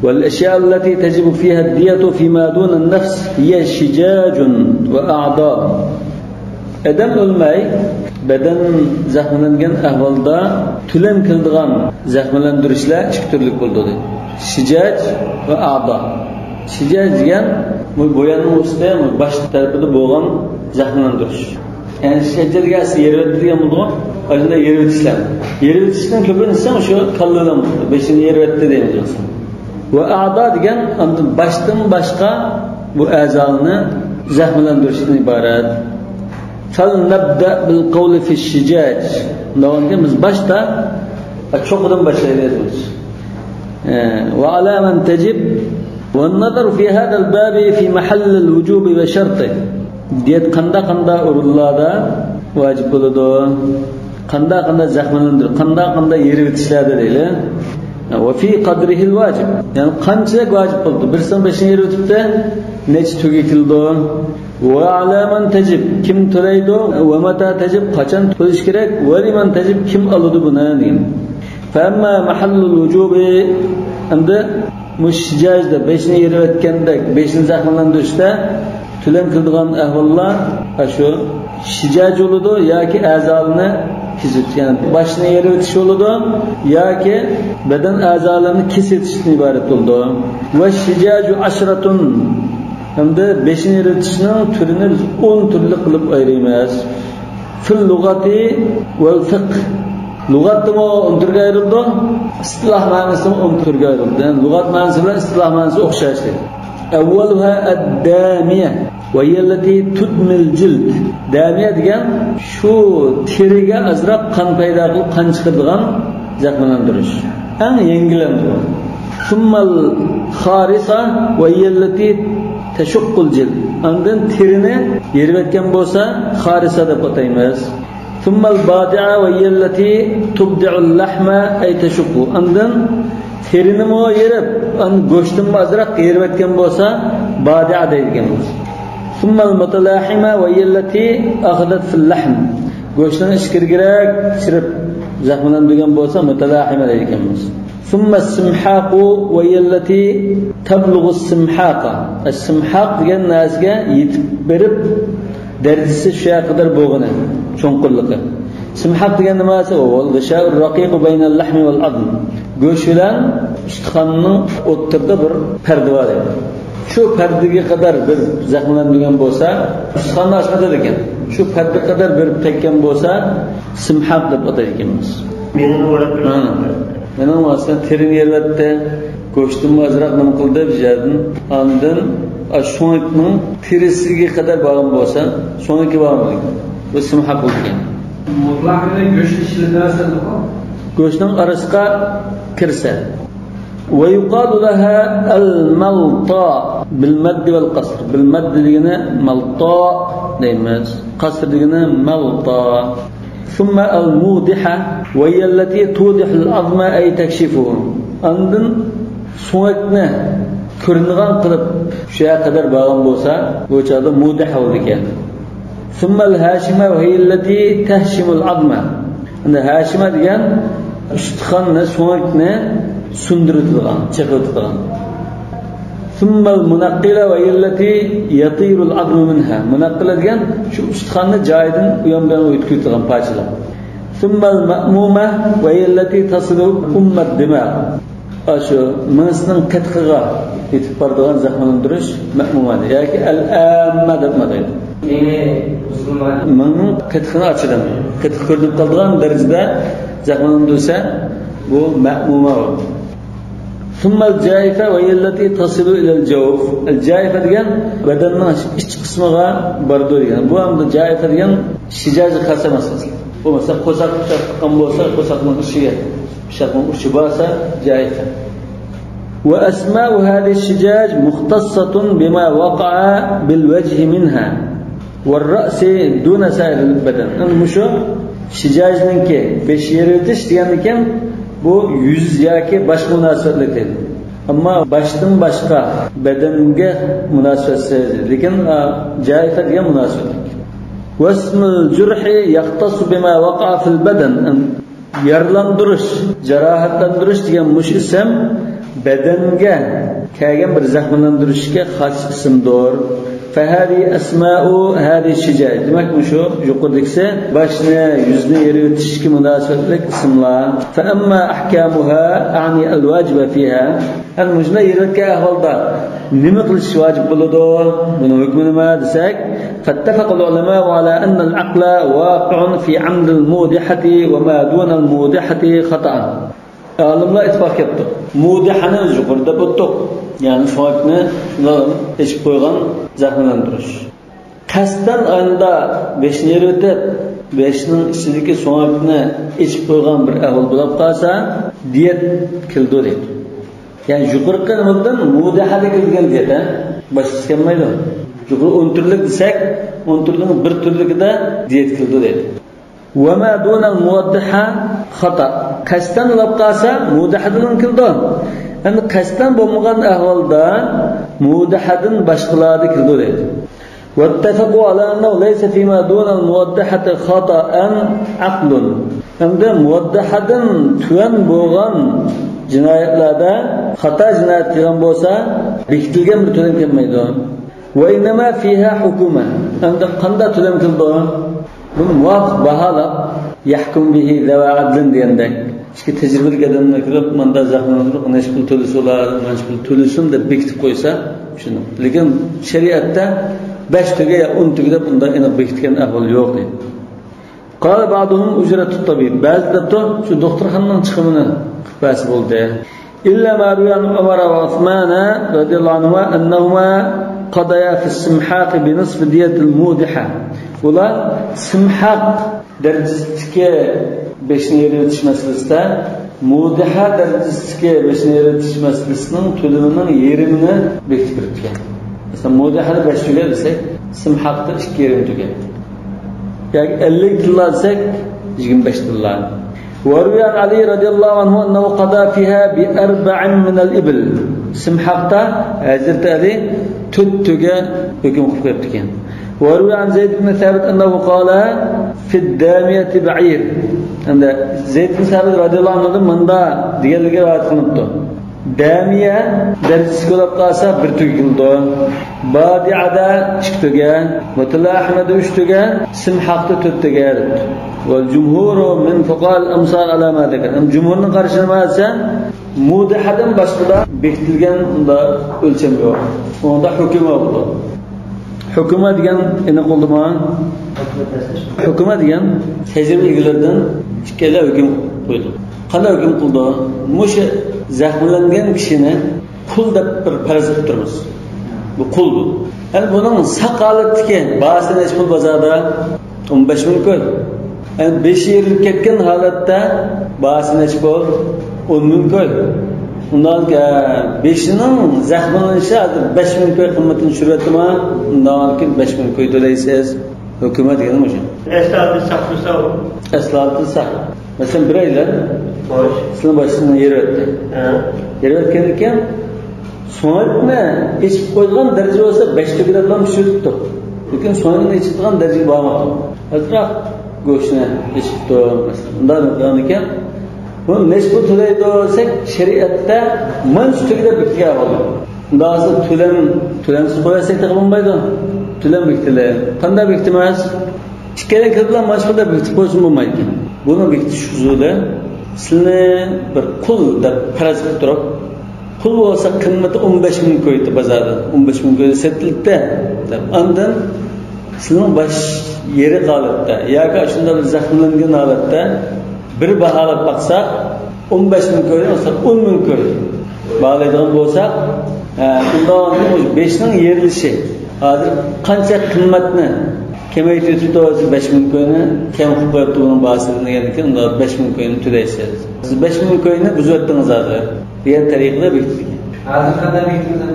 والأشياء التي تجب فيها الدية فيما دون النفس هي شجاج وأعضاء. ئادەم ئۆلمەي، بەدەن زەخىملەنگەن ئەھۋالدا تۆلەم كېلىدىغان زەخىملەندۈرۈشلەر ئىككى تۈرلۈك بولىدۇ، دەيدۇ. شىجاج ۋە ئەئزا. شىجاج دېگەن بۇ بۇياننىڭ ئۈستى، بۇ باش تەرىپىدە بولغان زەخىملەندۈرۈش. يەنى شىجاج دېگەن ئەسلى يېرىۋەتتى دېگەن بولىدۇ. ئاشۇنداق يېرىۋېتىشلەر. يېرىۋېتىشنىڭ كۆپىنچىسى شۇ كاللا بىلەن بولىدۇ. بېشىنى يېرىۋەتتى دەيمىز. ۋە ئەئزا دېگەن ئاندىن باشتىن باشقا بۇ ئەزالارنى زەخىملەندۈرۈشتىن ئىبارەت. فلنبدأ بالقول في الشجاج. دەۋامكى بىز باشتا چوققىدىن باشلايلى. ئە، وعلى من تجب. والنظر في هذا الباب في محل الوجوب وشرطه. دىيەت قانداق قانداق ئورۇنلاردا ۋاجىپ بولىدۇ؟ قانداق قانداق زەخىملەندۈرۈش، قانداق قانداق يېرىۋېتىشلەردە دەيلى. وفي قدره الواجب. يەنى قانچىلىك ۋاجىپ بولىدۇ؟ بىرسىنىڭ بېشىنى يېرىۋېتىپتۇ، نەچچە تۆگە كېلىدۇ؟ وعلى من تجب، كىم تۆلەيدۇ؟ ومتى تجب، قاچان تۆلەش كېرەك؟ ولمن تجب، كىم ئالىدۇ بۇنى دېگەن. فأما محل الوجوب، ئەمدى مۇشۇ شىجاجدا بېشىنى يېرىۋەتكەندەك، بېشىنى زەخىملەندۈرۈشتە تۆلەم قىلىدىغان ئەھۋاللار شۇ شىجاج بولىدۇ ياكى ئەزالىنى كېسىۋېتىش، يەنى باشنى يېرىۋېتىش بولىدۇ ياكى بەدەن ئەزالىرىنى كېسىۋېتىشتىن ئىبارەت بولىدۇ. والشجاج عشرة، ھەمدە بېشىنى يېرىۋېتىشنىڭ تۈرىنى بىز ئون تۈرلۈك قىلىپ ئايرىيمىز. في اللغة والفقه. لۇغەتتىمۇ ئون تۈرگە ئايرىلىدۇ، ئىستىلاھ مەنىسىمۇ ئون تۈرگە ئايرىلىدۇ. يەنى لۇغەت مەنىسى بىلەن ئىستىلاھ مەنىسى ئوخشاش دەيدۇ. أولها الدامية وهي التي تدمي الجلد. دامىيە دېگەن شۇ تېرىگە ئازراق قان پەيدا قىلىپ، قان چىقىرىدىغان زەخىملەندۈرۈش. ئەڭ يەڭگىللەندۈرۈش. ثم الخارصة وهي التي تشق الجلد. ئاندىن تېرىنى يېرىۋەتكەن بولسا، خارىسا دەپ ئاتايمىز. ثم الباضعة وهي التي تبضع اللحم أي تشقه. ئاندىن تېرىنىمۇ يېرىپ، ئاندىن گۆشتىنمۇ ئازراق يېرىۋەتكەن بولسا، باضعة دەيدىكەنمىز. ثم المتلاحمة وهي التي أخذت في اللحم. گۆشنىڭ ئىچكىرىگىرەك چىرىپ زەخىملەندۈرگەن بولسا، مۇتەلاھىمە دەيدىكەنمىز. ثم السمحاق وهي التي تبلغ السمحاق. ئەسسىمھاق دېگەن نەرسىگە يېتىپ بېرىپ، دەرىجىسى شۇ قەدەر بولغىنى، چوڭقۇرلۇقى. سىمھاق دېگەن نېمە دېسە، هو الغشاء الرقيق بين اللحم والعظم. گۆش بىلەن ئۇستىخاننىڭ ئوتتۇرىدا بىر پەردە بار دەيدۇ. شۇ پەردىگە قەدەر بىر زەخىملەندۈرگەن بولسا، ئۇستىخاننى ئاچمايدىكەن. شۇ پەردە قەدەر بېرىپ تەگكەن بولسا، سىمھاق دەپ ئاتايدىكەنمىز. مېنىڭ ئورۇپ ھە. مېنىڭ ۋاسىتەم تېرىنى يېرىۋەتتى، گۆشتىنمۇ ئازراق نېمە قىلدى بىر يەردىن. ئاندىن، ئا، سۆڭەكنىڭ تېرىسىگە قەدەر بارغان بولسا، سۆڭىكى بارمىدى؟ بۇ سىمھاق بولىدىكەن. مۇتلەق بىلەن گۆشنى ئىشلىتىۋەرسەمدىغۇ؟ گۆشنىڭ ئارىسىغا كىرسە. ويقال لها الملطاء بالمد والقصر. بالمد دېگىنى مەلتا دەيمىز. قەسر دېگىنى مەلتا. ثم الموضحة وهي التي توضح العظم أي تكشفه. ئاندىن سۆڭەكنى كۆرۈنىدىغان قىلىپ شۇ يەرگە قەدەر بارغان بولسا، بۇ چاغدا مۇدىھە بولىدىكەن. ثم الهاشمة وهي التي تهشم العظم. ئەمدى ھاشىمە دېگەن ئۇستىخاننى، سۆڭەكنى سۇندۇرۇۋېتىدىغان، چېقىۋېتىدىغان. ثم المنقلة وهي التي يطير العظم منها. مۇنەققىلە دېگەن شۇ ئۇستىخاننى جايىدىن ئۇيان بۇيان ئۆتكۈزىدىغان پارچىلار. ثم المأمومة وهي التي تصل أم الدماغ. ئاشۇ مېڭىسىنىڭ قېتىقىغا يېتىپ بارىدىغان زەخىملەندۈرۈش مەئمۇمە ياكى ئەل ئاممە دەپمۇ ئاتايدۇ. مېڭىنىڭ قېتىقىنى ئاچىدۇ. قېتىق كۆرۈنۈپ قالىدىغان دەرىجىدە زەخىملەندۈرسە، بۇ مەئمۇمە بولىدۇ. ثم الجائفة وهي التي تصل إلى الجوف. ئەل جائىفە دېگەن بەدەننىڭ ئىچ قىسمىغا بارىدۇ دېگەن. بۇ ئەمدى جائىفە دېگەن شىجاجغا خاس ئەمەس. بۇ مەسىلەن، قورساق پىشاق تۇغقان بولسا، قورساقنىڭ ئىچىگە پىشاقنىڭ ئۇچى بارسا، جائىفە. وأسماء هذه الشجاج مختصة بما وقع بالوجه منها والرأس دون سائر البدن. ئەمدى مۇشۇ شىجاجنىڭكى بېشى يېرىۋېتىش دېگەندىكىن، بۇ يۈز ياكى باشقا مۇناسىۋەتلىك دەيدۇ. ئەمما باشتىن باشقا بەدەنگە مۇناسىۋەتسىز، لېكىن، ئا، جائىفە دېگەن مۇناسىۋەتلىك. واسم الجرح يختص بما وقع في البدن. يارىلاندۇرۇش، جاراھەتلەندۈرۈش دېگەن مۇشۇ ئىسىم بەدەنگە كەلگەن بىر زەخىملەندۈرۈشكە خاس ئىسىمدۇر. فهذه أسماء هذه الشجاج. دېمەك، مۇشۇ يۇقىرىدىكىسى باشنى، يۈزنى يېرىۋېتىشكە مۇناسىۋەتلىك ئىسىملار. فأما أحكامها، أعني الواجب فيها. ئەمدى مۇشۇنداق يېرىۋەتكەن ئەھۋالدا نېمە قىلىش ۋاجىپ بولىدۇ؟ بۇنىڭ ھۆكمى نېمە دېسەك، فاتفق العلماء على أن العقل واقع في عمد المودحة وما دون المودحة خطأ. ئالىملار ئىتتىپاق كەپتۇ. مۇدىھەنى يۇقىرىدا ئۆتتۇق. يەنى سۆڭەكنى شۇنداق ئېچىپ قويغان، زەخىملەندۈرۈش. قەستەن ئاينىدا بېشىنى يېرىۋېتىپ، بېشىنىڭ ئىچىدىكى سۆڭەكنى ئېچىپ قويغان بىر ئەھۋال بولۇپ قالسا، دىيەت كېلىدۇ دەيدۇ. يەنى يۇقىرىقى نېمىدىن مۇدىھەدە كېلىدىغان دىيەت، ھە؟ باشقىسى كەلمەيدۇ. يۇقىرى ئون تۈرلۈك دېسەك، ئون تۈرنىڭ بىر تۈرلۈكىدە دىيەت كېلىدۇ دەيدۇ. وما دون المودحة خطأ. قەستەن بولۇپ قالسا، مۇدىھەدىن كېلىدۇ. ئەمدى قەستەن بولمىغان ئەھۋالدا مۇدىھەدىن باشقىلاردا كېلىدۇ دەيدۇ. واتفقوا على أنه ليس فيما دون المودحة خطأ عقل. ئەمدى مۇدىھەدىن تۆۋەن بولغان جىنايەتلەردە خاتا جىنايەت قىلغان بولسا، بېكىتىلگەن بىر تۆلەم كەلمەيدۇ. وإنما فيها حكومة. ئەمدى قانداق تۆلەم كېلىدۇ؟ بۇنى مۇۋاپىق باھالاپ، يحكم به ذوى عدل دېگەندەك، ئىككى تەجرىبىلىك ئادەملەر كېلىپ، ماندا زەخىملەندۈرۈپ، مانچە پۇل تۆلىسۇلار، مانچە پۇل تۆلىسۇن دەپ بېكىتىپ قويسا، چۈشىنىڭ. لېكىن شەرىئەتتە بەش تۆگە يا ئون تۆگە دەپ ئۇنداق ئېنىق بېكىتكەن ئەھۋال يوق دەيدۇ. قال بعضهم أجرة الطبيب. بەزى دەپتۇ، شۇ دوختۇرخانىنىڭ چىقىمىنى قىلىپ بەرسە بولدى. إلا ما روي عن عمر وعثمان رضي الله عنهما أنهما قضيا في السمحاق بنصف دية المودحة. بۇلار سىمھاق دەرىجىسىدىكى بېشىنى يېرىۋېتىش مەسىلىسىدە مۇدىھە دەرىجىسىدىكى بېشىنى يېرىۋېتىش مەسىلىسىنىڭ تۆلىمىنىڭ يېرىمىنى بېكىتىپ بېرىپتىكەن. مەسىلەن، مۇدىھەدە بەش تۆگە دېسەك، سىمھاقتا ئىككى يېرىم تۆگە. ياكى ئەللىك تىللا دېسەك، يىگىرمە بەش تىللا. وروي عن علي رضي الله عنه أنه قضى فيها بأربع من الإبل. سىمھاقتا ھەزرىتى ئەلى تۆت تۆگە ھۆكۈم قىلىپ قويۇپتىكەن. وروي عن زيد بن ثابت أنه قال في الدامية بعير. ھەمدە زەيد بىن سابىت رەزىياللاھۇ ئەنھۇدىن مۇنداق دېگەنلىكى رىۋايەت قىلىنىپتۇ. دامىيە دەرىجىسى بولۇپ قالسا بىر تۆگە كېلىدۇ. بادىئەدە ئىككى تۆگە، مۇتەللە ئەھمەدە ئۈچ تۆگە، سىمھاقتا تۆت تۆگە دەپتۇ. والجمهور من فقهاء الأمصار على ما ذكر. ھەم جۇمھۇرنىڭ قارىشى نېمە دېسە، مۇدىھەدىن باشقىدا بېكىتىلگەن ئۇنداق ئۆلچەم يوق. ئۇنىڭدا ھۆكۈمە بولىدۇ. ھۆكۈمە دېگەن ئېنىق بولدىمۇ؟ ھۆكۈمە دېگەن تەجرىبە ئىگىلىرىدىن ئىككىلا ھۆكۈم قويىدۇ. قانداق ھۆكۈم قىلىدۇ؟ مۇشۇ زەخىملەنگەن كىشىنى قۇل دەپ بىر پەرەز قىلىپ تۇرىمىز. بۇ قۇل بۇ. ئەمدى بۇنىڭ ساق ھالەتتىكى باھاسى نەچچە پۇل بازاردا؟ ئون بەش مىڭ كوي. يەنى بېشى ئېرىلىپ كەتكەن ھالەتتە باھاسى نەچچە پۇل؟ ئون مىڭ كوي. ئۇنداق، ئە، بېشىنىڭ زەخىملىنىشى ھازىر بەش مىڭ كوي قىممىتىنى چۈشۈرۈۋەتتىما؟ ئۇنداق كېيىن بەش مىڭ كوي تۆلەيسىز. ھۆكۈمە دېگىنىم مۇشۇ. ئەسلى ھالىتىدە ساقلىسا ئۇ. ئەسلى ھالىتىدە ساق. مەسىلەن، بىرەيلەن خوش. سىلىنىڭ بېشىڭىزنى يېرىۋەتتى. ھە. يېرىۋەتكەندىن كېيىن، سۆڭەكنى ئېچىپ قويىدىغان دەرىجە بولسا، بەش تۈگىدە بىلەن پىشۇرۇپتۇ. لېكىن سۆڭەكنى ئېچىدىغان دەرىجىگە بارماپتۇ. ئازراق گۆشنى ئېچىپتۇ، مەسىلەن. ئۇنداق دېگەندىكىن، بۇ نەچچە پۇل تۆلەيدۇ دېسەك، شەرىئەتتە مانچە تۈگىدە بېكىتىلگەن بولىدۇ. ئۇنداق بولسا تۆلەم، تۆلەمسىز قويۇۋەتسەك تېخى بولمايدۇ. تۆلەم بېكىتىلە. قانداق بېكىتىمىز؟ ئىككىيلەن كىرىپ بىلەن مانچە پۇل دەپ بېكىتىپ قويسىمۇ بولمايدىكەن. بۇنىڭ بېكىتىش ئۇسۇلى، سىلىنى بىر قۇل دەپ پەرەز قىلىپ تۇرۇپ، قۇل بولسا قىممىتى ئون بەش مىڭ كويدى بازاردا. ئون بەش مىڭ كويدى سېتىلدى دەپ. ئاندىن سىلىنىڭ باش يېرىق ھالەتتە ياكى ئاشۇنداق بىر زەخىملەنگەن ھالەتتە بىر باھالاپ باقساق، ئون بەش مىڭ كوي، مەسىلەن، ئون مىڭ كوي باھالايدىغان بولساق، ئە، ئۇنداق بېشىنىڭ يېرىلىشى، ھازىر قانچە قىممەتنى كېمەيتىۋېتىپتۇ، بەش مىڭ كوينى كەم قىلىپ قويۇپتۇ بۇنىڭ باھاسى دېگەندىن كېيىن، ئۇنداق بەش مىڭ كوينى تۆلەيسىز. سىز بەش مىڭ كوينى بۇزۇۋەتتىڭىز ھازىر دېگەن تەرىقىدە بېكىتىلگەن. ھازىر قانداق بېكىتىمىز؟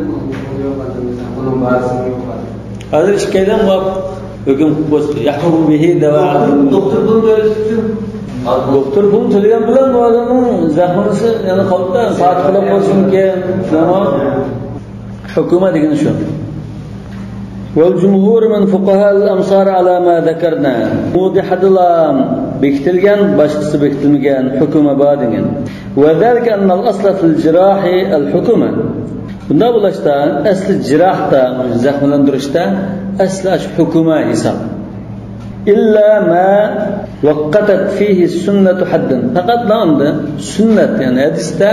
بۇنىڭ باھاسى يوق ھازىر. ھازىر ئىككىيلەن بار. ھۆكۈم قىلىپ قويسا، يەھكۇمۇ بىھى دەۋا ئەدلىن. دوختۇر پۇلىنى تۆلىسە. دوختۇر پۇلىنى تۆلىگەن بىلەن ئۇ ئادەمنىڭ زەخمىسى يەنە قالىدۇ، پاتىخ بولۇپ قالسۇن كېيىن. تامام. ھۆكۈمە دېگىنى شۇ. والجمهور من فقهاء الأمصار على ما ذكرنا. مۇدىھەدىلا بېكىتىلگەن، باشقىسى بېكىتىلمىگەن، ھۆكۈمە بار دېگەن. وذلك أن الأصل في الجراح الحكومة. بۇنداق بولۇشتا، ئەسلى جىراھتا، زەخىملەندۈرۈشتە ئەسلى ئاشۇ ھۆكۈمە ھېساب. إلا ما وقتت فيه السنة حدا. پەقەتلا ئۇندا سۈننەت، يەنى ھەدىستە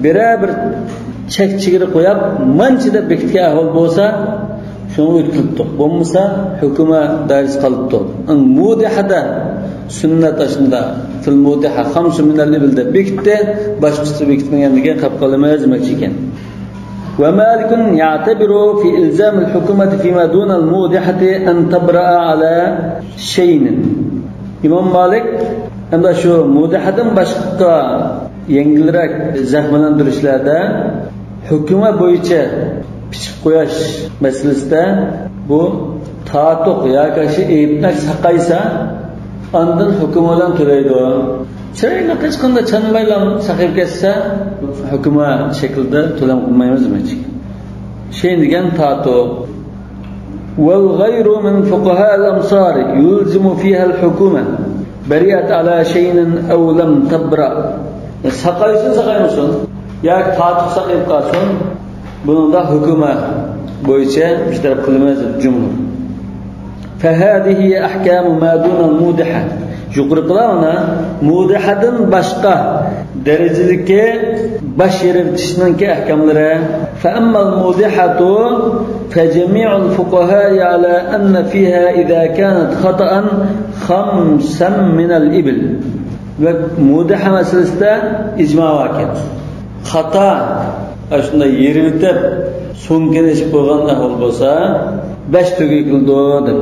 بىرەر بىر چەك چېگرا قويۇپ، مانچە دەپ بېكىتكەن ئەھۋال بولسا، شۇڭا ئۆتكۈزۈپتۇق. بولمىسا، ھۆكۈمە دائىرىسى قالىدۇ. ئەڭ مۇدىھەدە سۈننەت ئاشۇندا، في المودحة خمس من الإبل دەپ بېكىتتى، باشقىسى بېكىتمىگەندىكىن قاپ قالىمىز دېمەكچى ئىكەن. ومالك يعتبر في إلزام الحكومة فيما دون المودحة أن تبرأ على شين. ئىمام مالىك ئەمدى شۇ مۇدىھەدىن باشقا يەڭگىلرەك زەخىملەندۈرۈشلەردە ھۆكۈمە بويىچە پىچىپ قويۇش مەسىلىسىدە بۇ تارتۇق ياكى شۇ ئېيىپنى ساقايسا، ئاندىن ھۆكۈمە بىلەن تۆلەيدۇ. چىرايلىق ھېچقانداق چانمايلا ساقىيىپ كەتسە، ھۆكۈمە شەكلىدە تۆلەم قىلمايمىز دېمەكچى. شەين دېگەن تارتۇق. والغير من فقهاء الأمصار يلزم فيها الحكومة برئت على شين أو لم تبرأ. ساقايسۇن، ساقايمىسۇن، ياكى تارتۇق ساقىيىپ قالسۇن، بۇنىڭدا ھۆكۈمە بويىچە بىر تەرەپ قىلىمىز جۇمھۇر. فهذه أحكام ما دون المودحة. يۇقىرىقىلار مانا مۇدىھەدىن باشقا دەرىجىدىكى باش يېرىۋېتىشنىڭكى ئەھكاملىرى. فأما المودحة فجميع الفقهاء على أن فيها إذا كانت خطأ خمسا من الإبل. ۋە مۇدىھە مەسىلىسىدە ئىجما باركەن. خاتا، ئاشۇنداق يېرىۋېتىپ، سومكىنى ئېچىپ قويغان ئەھۋال بولسا، بەش تۆگە كېلىدۇ، دەپ.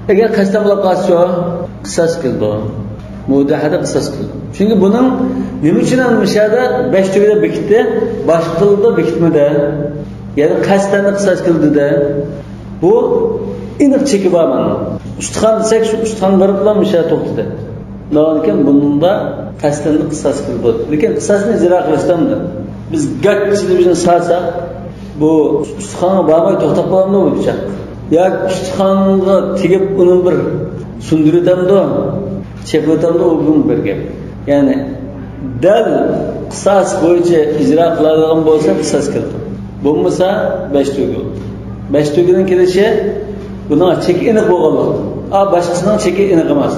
ئەگەر قەستەن بولۇپ قالسىچۇ، قىساس كېلىدۇ. مۇدىھەدە قىساس كېلىدۇ. چۈنكى بۇنىڭ نېمە ئۈچۈن ئەمدى مۇشۇ يەردە بەش تۆگە دەپ بېكىتتى، باشقىلىردا بېكىتمىدى. يەنى قەستەن قىساس كېلىدۇ-دە. بۇ ئېنىق چېكى بار مانا. ئۇستىخان دېسەك، شۇ ئۇستىخان بېرىپلا مۇشۇ يەردە توختىدى. ئۇنداقكەن بۇنىڭدا قەستەن قىساس كېلىدۇ. لېكىن قىساسنى ئىجرا قىلىشتا بىز گاك تېلېۋىزورنى سالساق، بۇ ئۇستىخانغا بارماي توختاپ قالامدۇ بۇ پىچاق؟ ياكى ئۇستىخانغا تېگىپ ئۇنى بىر سۇندۇرۇۋېتەمدۇ؟ چېقىۋېتەمدۇ؟ ئۇ بىر گەپ. يەنى دەل قىساس بويىچە ئىجرا قىلىدىغان بولسا قىساس كېلىدۇ. بولمىسا بەش تۆگە. بەش تۆگىنىڭ كېلىشى بۇنىڭ چېكى ئېنىق بولغانلىقى. ئا، باشقىسىنىڭ چېكى ئېنىق ئەمەس.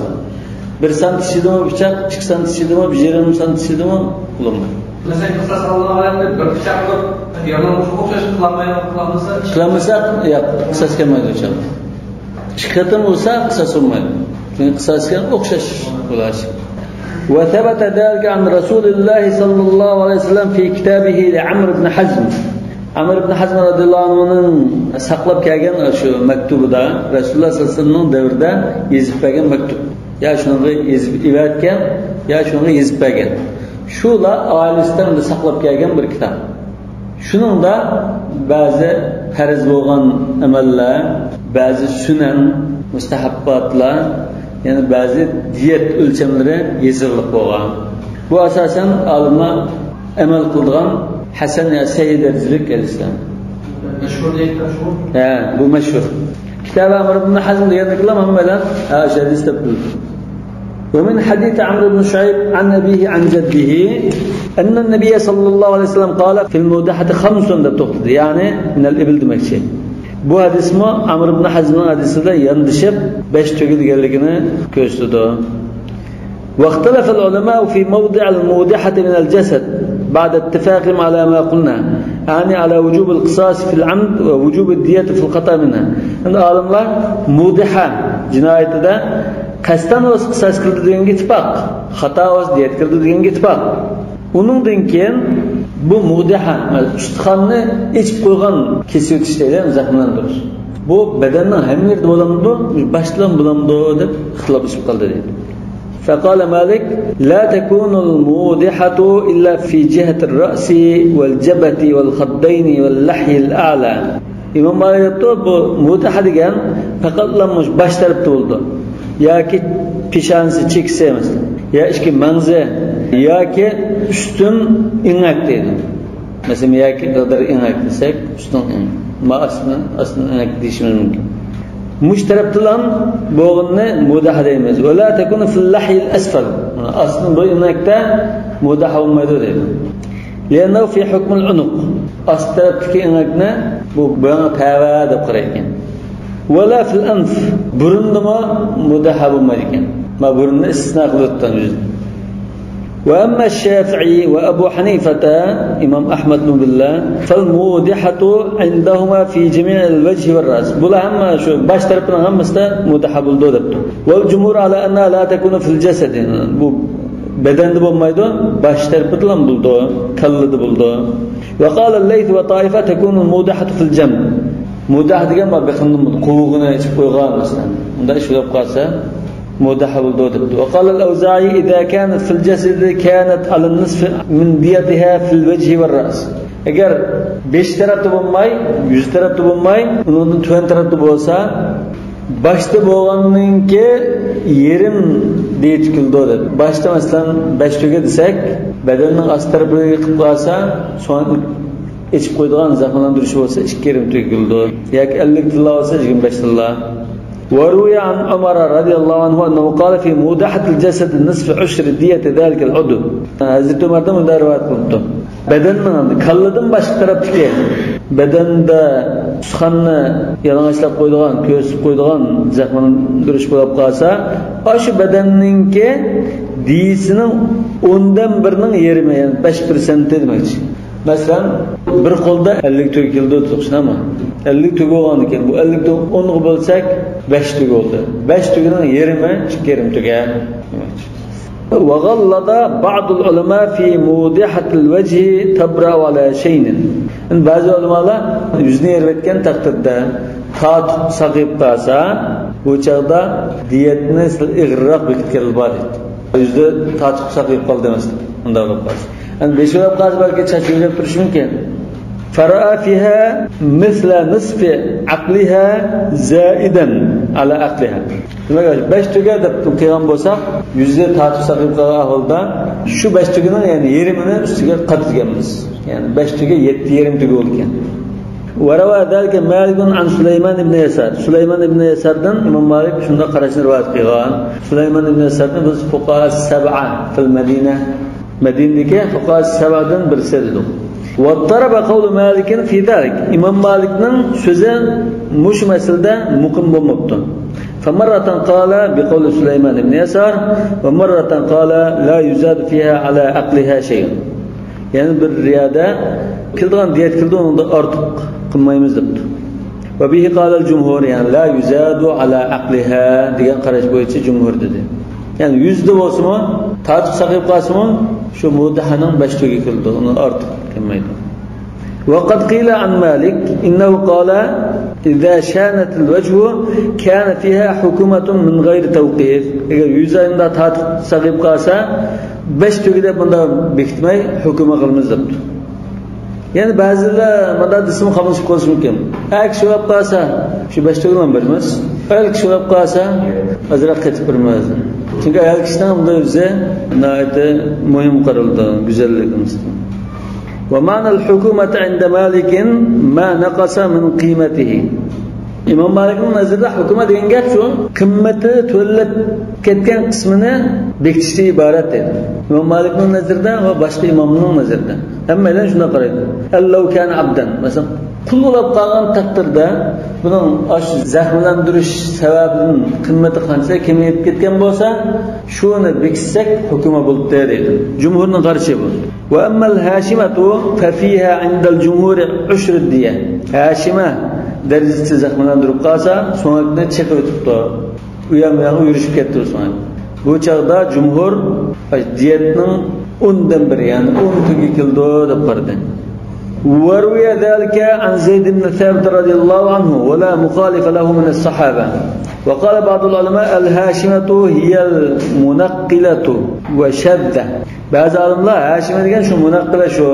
بىر سانت ئىچىدىمۇ پىچاق، ئىككى سانت ئىچىدىمۇ، بىر يېرىم سانت ئىچىدىمۇ قىلىنمايدۇ. مەسىلەن، قىساس ئالغان ھالەتتە بىر پىچاق قىلىپ، يەنە ئوخشاش قىلالمايدۇ، قىلالمىسا؟ قىلالمىساق، ياق، قىساس كەلمەيدۇ ئۇ چاغدا. ئىككى قېتىم ئۇرسا قىساس بولمايدۇ. چۈنكى قىساس كەلگەن ئوخشاش بولار. وثبت ذلك عن رسول الله صلى الله عليه وسلم في كتابه لعمرو بن حزم. ئەمر ئىبن ھەزم رەزىياللاھۇ ئەنھۇنىڭ ساقلاپ كەلگەن شۇ مەكتۇبىدا، رەسۇلۇللاھ سەللەللاھۇ ئەلەيھى ۋەسەللەمنىڭ دەۋرىدە يېزىپ بەرگەن مەكتۇب. يا شۇنىڭغا يېزىپ ئېۋەتكەن، يا شۇنىڭغا يېزىپ بەرگەن. شۇلار ئائىلىسىدە ساقلاپ كەلگەن بىر كىتاب. شۇنىڭدا بەزى پەرز بولغان ئەمەللەر، بەزى سۈنەن، مۇستەھەبباتلار، يەنى بەزى دىيەت ئۆلچەملىرى يېزىقلىق بولغان. بۇ ئاساسەن ئالىملار ئەمەل قىلىدىغان ھەسەن يا سەھىھ دەرىجىلىك ھەدىسلەر. مەشھۇر دەيدۇ، مەشھۇر. ھە، بۇ مەشھۇر. كىتاب ئەمر ئىبن ھەزم دېگەندىكىلا ھەممەيلەن ھە، شۇ ھەدىس دەپ بىلىدۇ. ومن حديث عمرو بن شعيب عن أبيه عن جده أن النبي صلى الله عليه وسلم قال في المودحة خمس دەپ توختىدى. يەنى من الإبل دېمەكچى. بۇ ھەدىسمۇ ئەمر ئىبن ھەزمنىڭ ھەدىسىدە ياندىشىپ بەش تۆگە دېگەنلىكىنى كۆرسىتىدۇ. واختلف العلماء في موضع المودحة من الجسد بعد اتفاقهم على ما قلنا، يعني على وجوب القصاص في العمد ووجوب الدية في الخطأ منها. ئەمدى ئالىملار مۇدىھە جىنايىتىدە قەستەن بولسا قىساس قىلىدۇ دېگەنگە ئىتتىپاق، خاتا بولسا دىيەت قىلىدۇ دېگەنگە ئىتتىپاق. ئۇنىڭدىن كېيىن بۇ مۇدىھە، ئۇستىخاننى ئېچىپ قويغان، كېسىۋېتىش دەيدۇ، زەخىملەندۈرۈش. بۇ بەدەننىڭ ھەممە يېرىدە بولامدۇ، باشتىلا بولامدۇ دەپ ئىختىلاپلىشىپ قالدى دەيدۇ. فقال مالك: لا تكون المودحة إلا في جهة الرأس والجبهة والخدين واللحي الأعلى. ئىمام مالىك دەپتۇ، بۇ مۇدىھە دېگەن پەقەتلا مۇشۇ باش تەرەپتە بولىدۇ. ياكى پېشانىسى، چېكىسى مەسىلەن، يا ئىچكى مەڭزى، ياكى ئۈستۈن ئېڭەك دەيدۇ. مەسىلەن، ياكى دادار ئېڭەك دېسەك، ئۈستۈن ئېڭەك. ما ئاستىن، ئاستىن ئېڭەك دېيىشىمىز مۇمكىن. مۇشۇ تەرەپتىلا بولغىنىنى مۇدىھە دەيمىز. ولا تكون في اللحي الأسفل. ئاستىن بۇ ئېڭەكتە مۇدىھە بولمايدۇ دەيدۇ. لأنه في حكم العنق. ئاستى تەرەپتىكى ئېڭەكنى بۇ بۇياڭغا تەۋە دەپ قارايدىكەن. ولا في الأنف. بۇرۇندىمۇ مۇدىھە بولمايدىكەن. ما بۇرۇننى ئىستىسنا قىلىۋەتتىم. وأما الشافعي وأبو حنيفة، ئىمام ئەھمەدمۇ بىللە، فالمودحة عندهما في جميع الوجه والرأس. بۇلار ھەممە شۇ باش تەرىپىنىڭ ھەممىسىدە مۇدىھە بولىدۇ دەپتۇ. والجمهور على أنها لا تكون في الجسد. بۇ بەدەندە بولمايدۇ، باش تەرىپىدىلا بولىدۇ، كاللىدا بولىدۇ. وقال الليث وطائفة تكون المودحة في الجنب. مۇدىھە دېگەن بار، بېقىندىن قوۋۇقىنى ئېچىپ قويغان مەسىلەن. ئۇنداق ئىش بولۇپ قالسا، مۇدىھە بولىدۇ دەپتۇ. وقال الأوزاعي: إذا كانت في الجسد كانت على النصف من ديتها في الوجه والرأس. ئەگەر بېشى تەرەپتە بولماي، يۈزى تەرەپتە بولماي، ئۇنىڭدىن تۆۋەن تەرەپتە بولسا، باشتا بولغاننىڭكى يېرىم دېيىتى كېلىدۇ دەپ. باشتا مەسىلەن بەش تۆگە دېسەك، بەدەننىڭ ئاستى تەرىپىگە قىلىپ قالسا، سوڭ ئېچىپ قويىدىغان زەخىملەندۈرۈش بولسا ئىككى يېرىم تۆگە كېلىدۇ. ياكى ئەللىك تىللا بولسا يىگىرمە بەش تىللا. وروي عن عمر رضي الله عنه أنه قال في مودحة الجسد نصف عشر دية ذلك العضو. ھەزرىتى ئۆمەردىن مۇنداق رىۋايەت قىلىنىپتۇ. بەدەننىڭ كاللىدىن باشقا تەرەپتىكى، بەدەندە ئۇستىخاننى يالىڭاچلاپ قويىدىغان، كۆرسىتىپ قويىدىغان زەخىملەندۈرۈش بولۇپ قالسا، ئاشۇ بەدەننىڭكى دىيىسىنىڭ ئوندىن بىرىنىڭ يېرىمى، يەنى بەش پىرسەنتى دېمەكچى. مەسىلەن، بىر قولدا ئەللىك تۆگە كېلىدۇ دېدۇق، شۇنداقمۇ؟ ئەللىك تۆگە بولغاندىكىن، بۇ ئەللىكتىن ئونغا بۆلسەك، بەش تۆگە بولدى. بەش تۆگىنىڭ يېرىمى ئىككى يېرىم تۆگە. وغلظ بعض العلماء في مودحة الوجه تبرأ على شين. بەزى ئۆلىمالار يۈزنى يېرىۋەتكەن تەقدىردە، تارتىپ ساقىيىپ قالسا، بۇ چاغدا دىيەتنى سەل ئېغىرراق بېكىتكەنلەر بار دەيدۇ. يۈزدە تارتىپ ساقىيىپ قالدى مەسىلەن، ئۇنداق بولۇپ قالسا. ئەمدى بېشى ئۆلۈپ قالسا، بەلكى چاچ ئۆرۈلۈپ تۇرۇشى مۇمكىن. فرأى فيها مثل نصف عقلها زائدا على عقلها. دېمەك، بەش تۆگە دەپ قىلغان بولساق، يۈزدە تارتىپ ساقىيىپ قالغان ئەھۋالدا شۇ بەش تۆگىنىڭ، يەنى يېرىمىنى ئۈستىگە قاتتىگەنمىز. يەنى بەش تۆگە يەتتە يېرىم تۆگە بولىدىكەن. وروى ذلك مالك عن سليمان بن يسار. سۇلايمان ئىبن يەساردىن ئىمام مالىك شۇنداق قاراشنى رىۋايەت قىلغان. سۇلايمان ئىبن يەسارنى بىز فۇقاھا سەبئە فىل مەدىنە، مەدىنىدىكى فۇقاھا سەبئەدىن بىرسى دېدۇق. واضطرب قول مالك في ذلك. ئىمام مالىكنىڭ سۆزى مۇشۇ مەسىلىدە مۇقىم بولماپتۇ. فمرة قال بقول سليمان بن يسار، ومرة قال لا يزاد فيها على عقلها شيء. يەنە بىر رىۋايەتتە كېلىدىغان دىيەت كېلىدۇ، ئۇنىڭدا ئارتۇق قىلمايمىز دەپتۇ. وبه قال الجمهور، يەنى لا يزاد على عقلها دېگەن قاراش بويىچە جۇمھۇر دېدى. يەنى يۈزدە بولسىمۇ، تارتىپ ساقىيىپ قالسىمۇ، شۇ مۇدىھەنىڭ بەش تۆگە كېلىدۇ، ئۇنىڭ ئارتۇق كەلمەيدۇ. وقد قيل عن مالك إنه قال إذا شانت الوجه كان فيها حكومة من غير توقيف. ئەگەر يۈز ئاينىدا تارتىپ ساقىيىپ قالسا، بەش تۆگە دەپ بۇنداق بېكىتمەي ھۆكۈم قىلىمىز دەپتۇ. يەنى بەزىلەر مۇنداق دېسىمۇ قاملىشىپ قېلىشى مۇمكىن. ئەگەر شۇنداق قالسا، شۇ بەش تۈگىنى بېرىمىز. ئايال كىشى بولاپ قالسا، ئازراق قېتىپ بېرىمىز. چۈنكى ئايال كىشىنىڭ بۇندا ئۆزى ناھايىتى مۇھىم قارىلىدۇ، گۈزەللىكى نىسبەتەن. ومعنى الحكومة عند مالك ما نقص من قيمته. ئىمام مالىكنىڭ نەزىرىدە ھۆكۈمەت دېگەن گەپ شۇ، قىممىتى تۆۋەنلەپ كەتكەن قىسمىنى بېكىتىشتىن ئىبارەت دەيدۇ. ئىمام مالىكنىڭ نەزىرىدە ۋە باشقا ئىمامنىڭ نەزىرىدە. ھەممەيلەن شۇنداق قارايدۇ. أن لو كان عبدا، مەسىلەن، قۇل بولاپ قالغان تەقدىردە، بۇنىڭ ئاشۇ زەخىملەندۈرۈش سەۋەبىدىن قىممىتى قانچە كېمىيىپ كەتكەن بولسا، شۇنى بېكىتسەك ھۆكۈمەت بولۇپتۇ دەيدۇ. جۇمھۇرنىڭ قارىشى بۇ. وأما الهاشمة ففيها عند الجمهور عشر الدية. ھاشىمە دەرىجىسى زەخىملەندۈرۈپ قالسا، سۆڭەكنى چېقىۋېتىپتۇ. ئۇيان بۇيانغا يۈرۈشۈپ كەتتى سۆڭەك. بۇ چاغدا جۇمھۇر دىيەتنىڭ ئوندىن بىرى، يەنى ئون تۈگى كېلىدۇ دەپ قارىدى. وروي ذلك عن زيد بن ثابت رضي الله عنه ولا مخالف له من الصحابة. وقال بعض العلماء الهاشمة هي المنقلة وشاذة. بەزى ئالىملار ھاشىمە دېگەن شۇ مۇنەققىلە شۇ.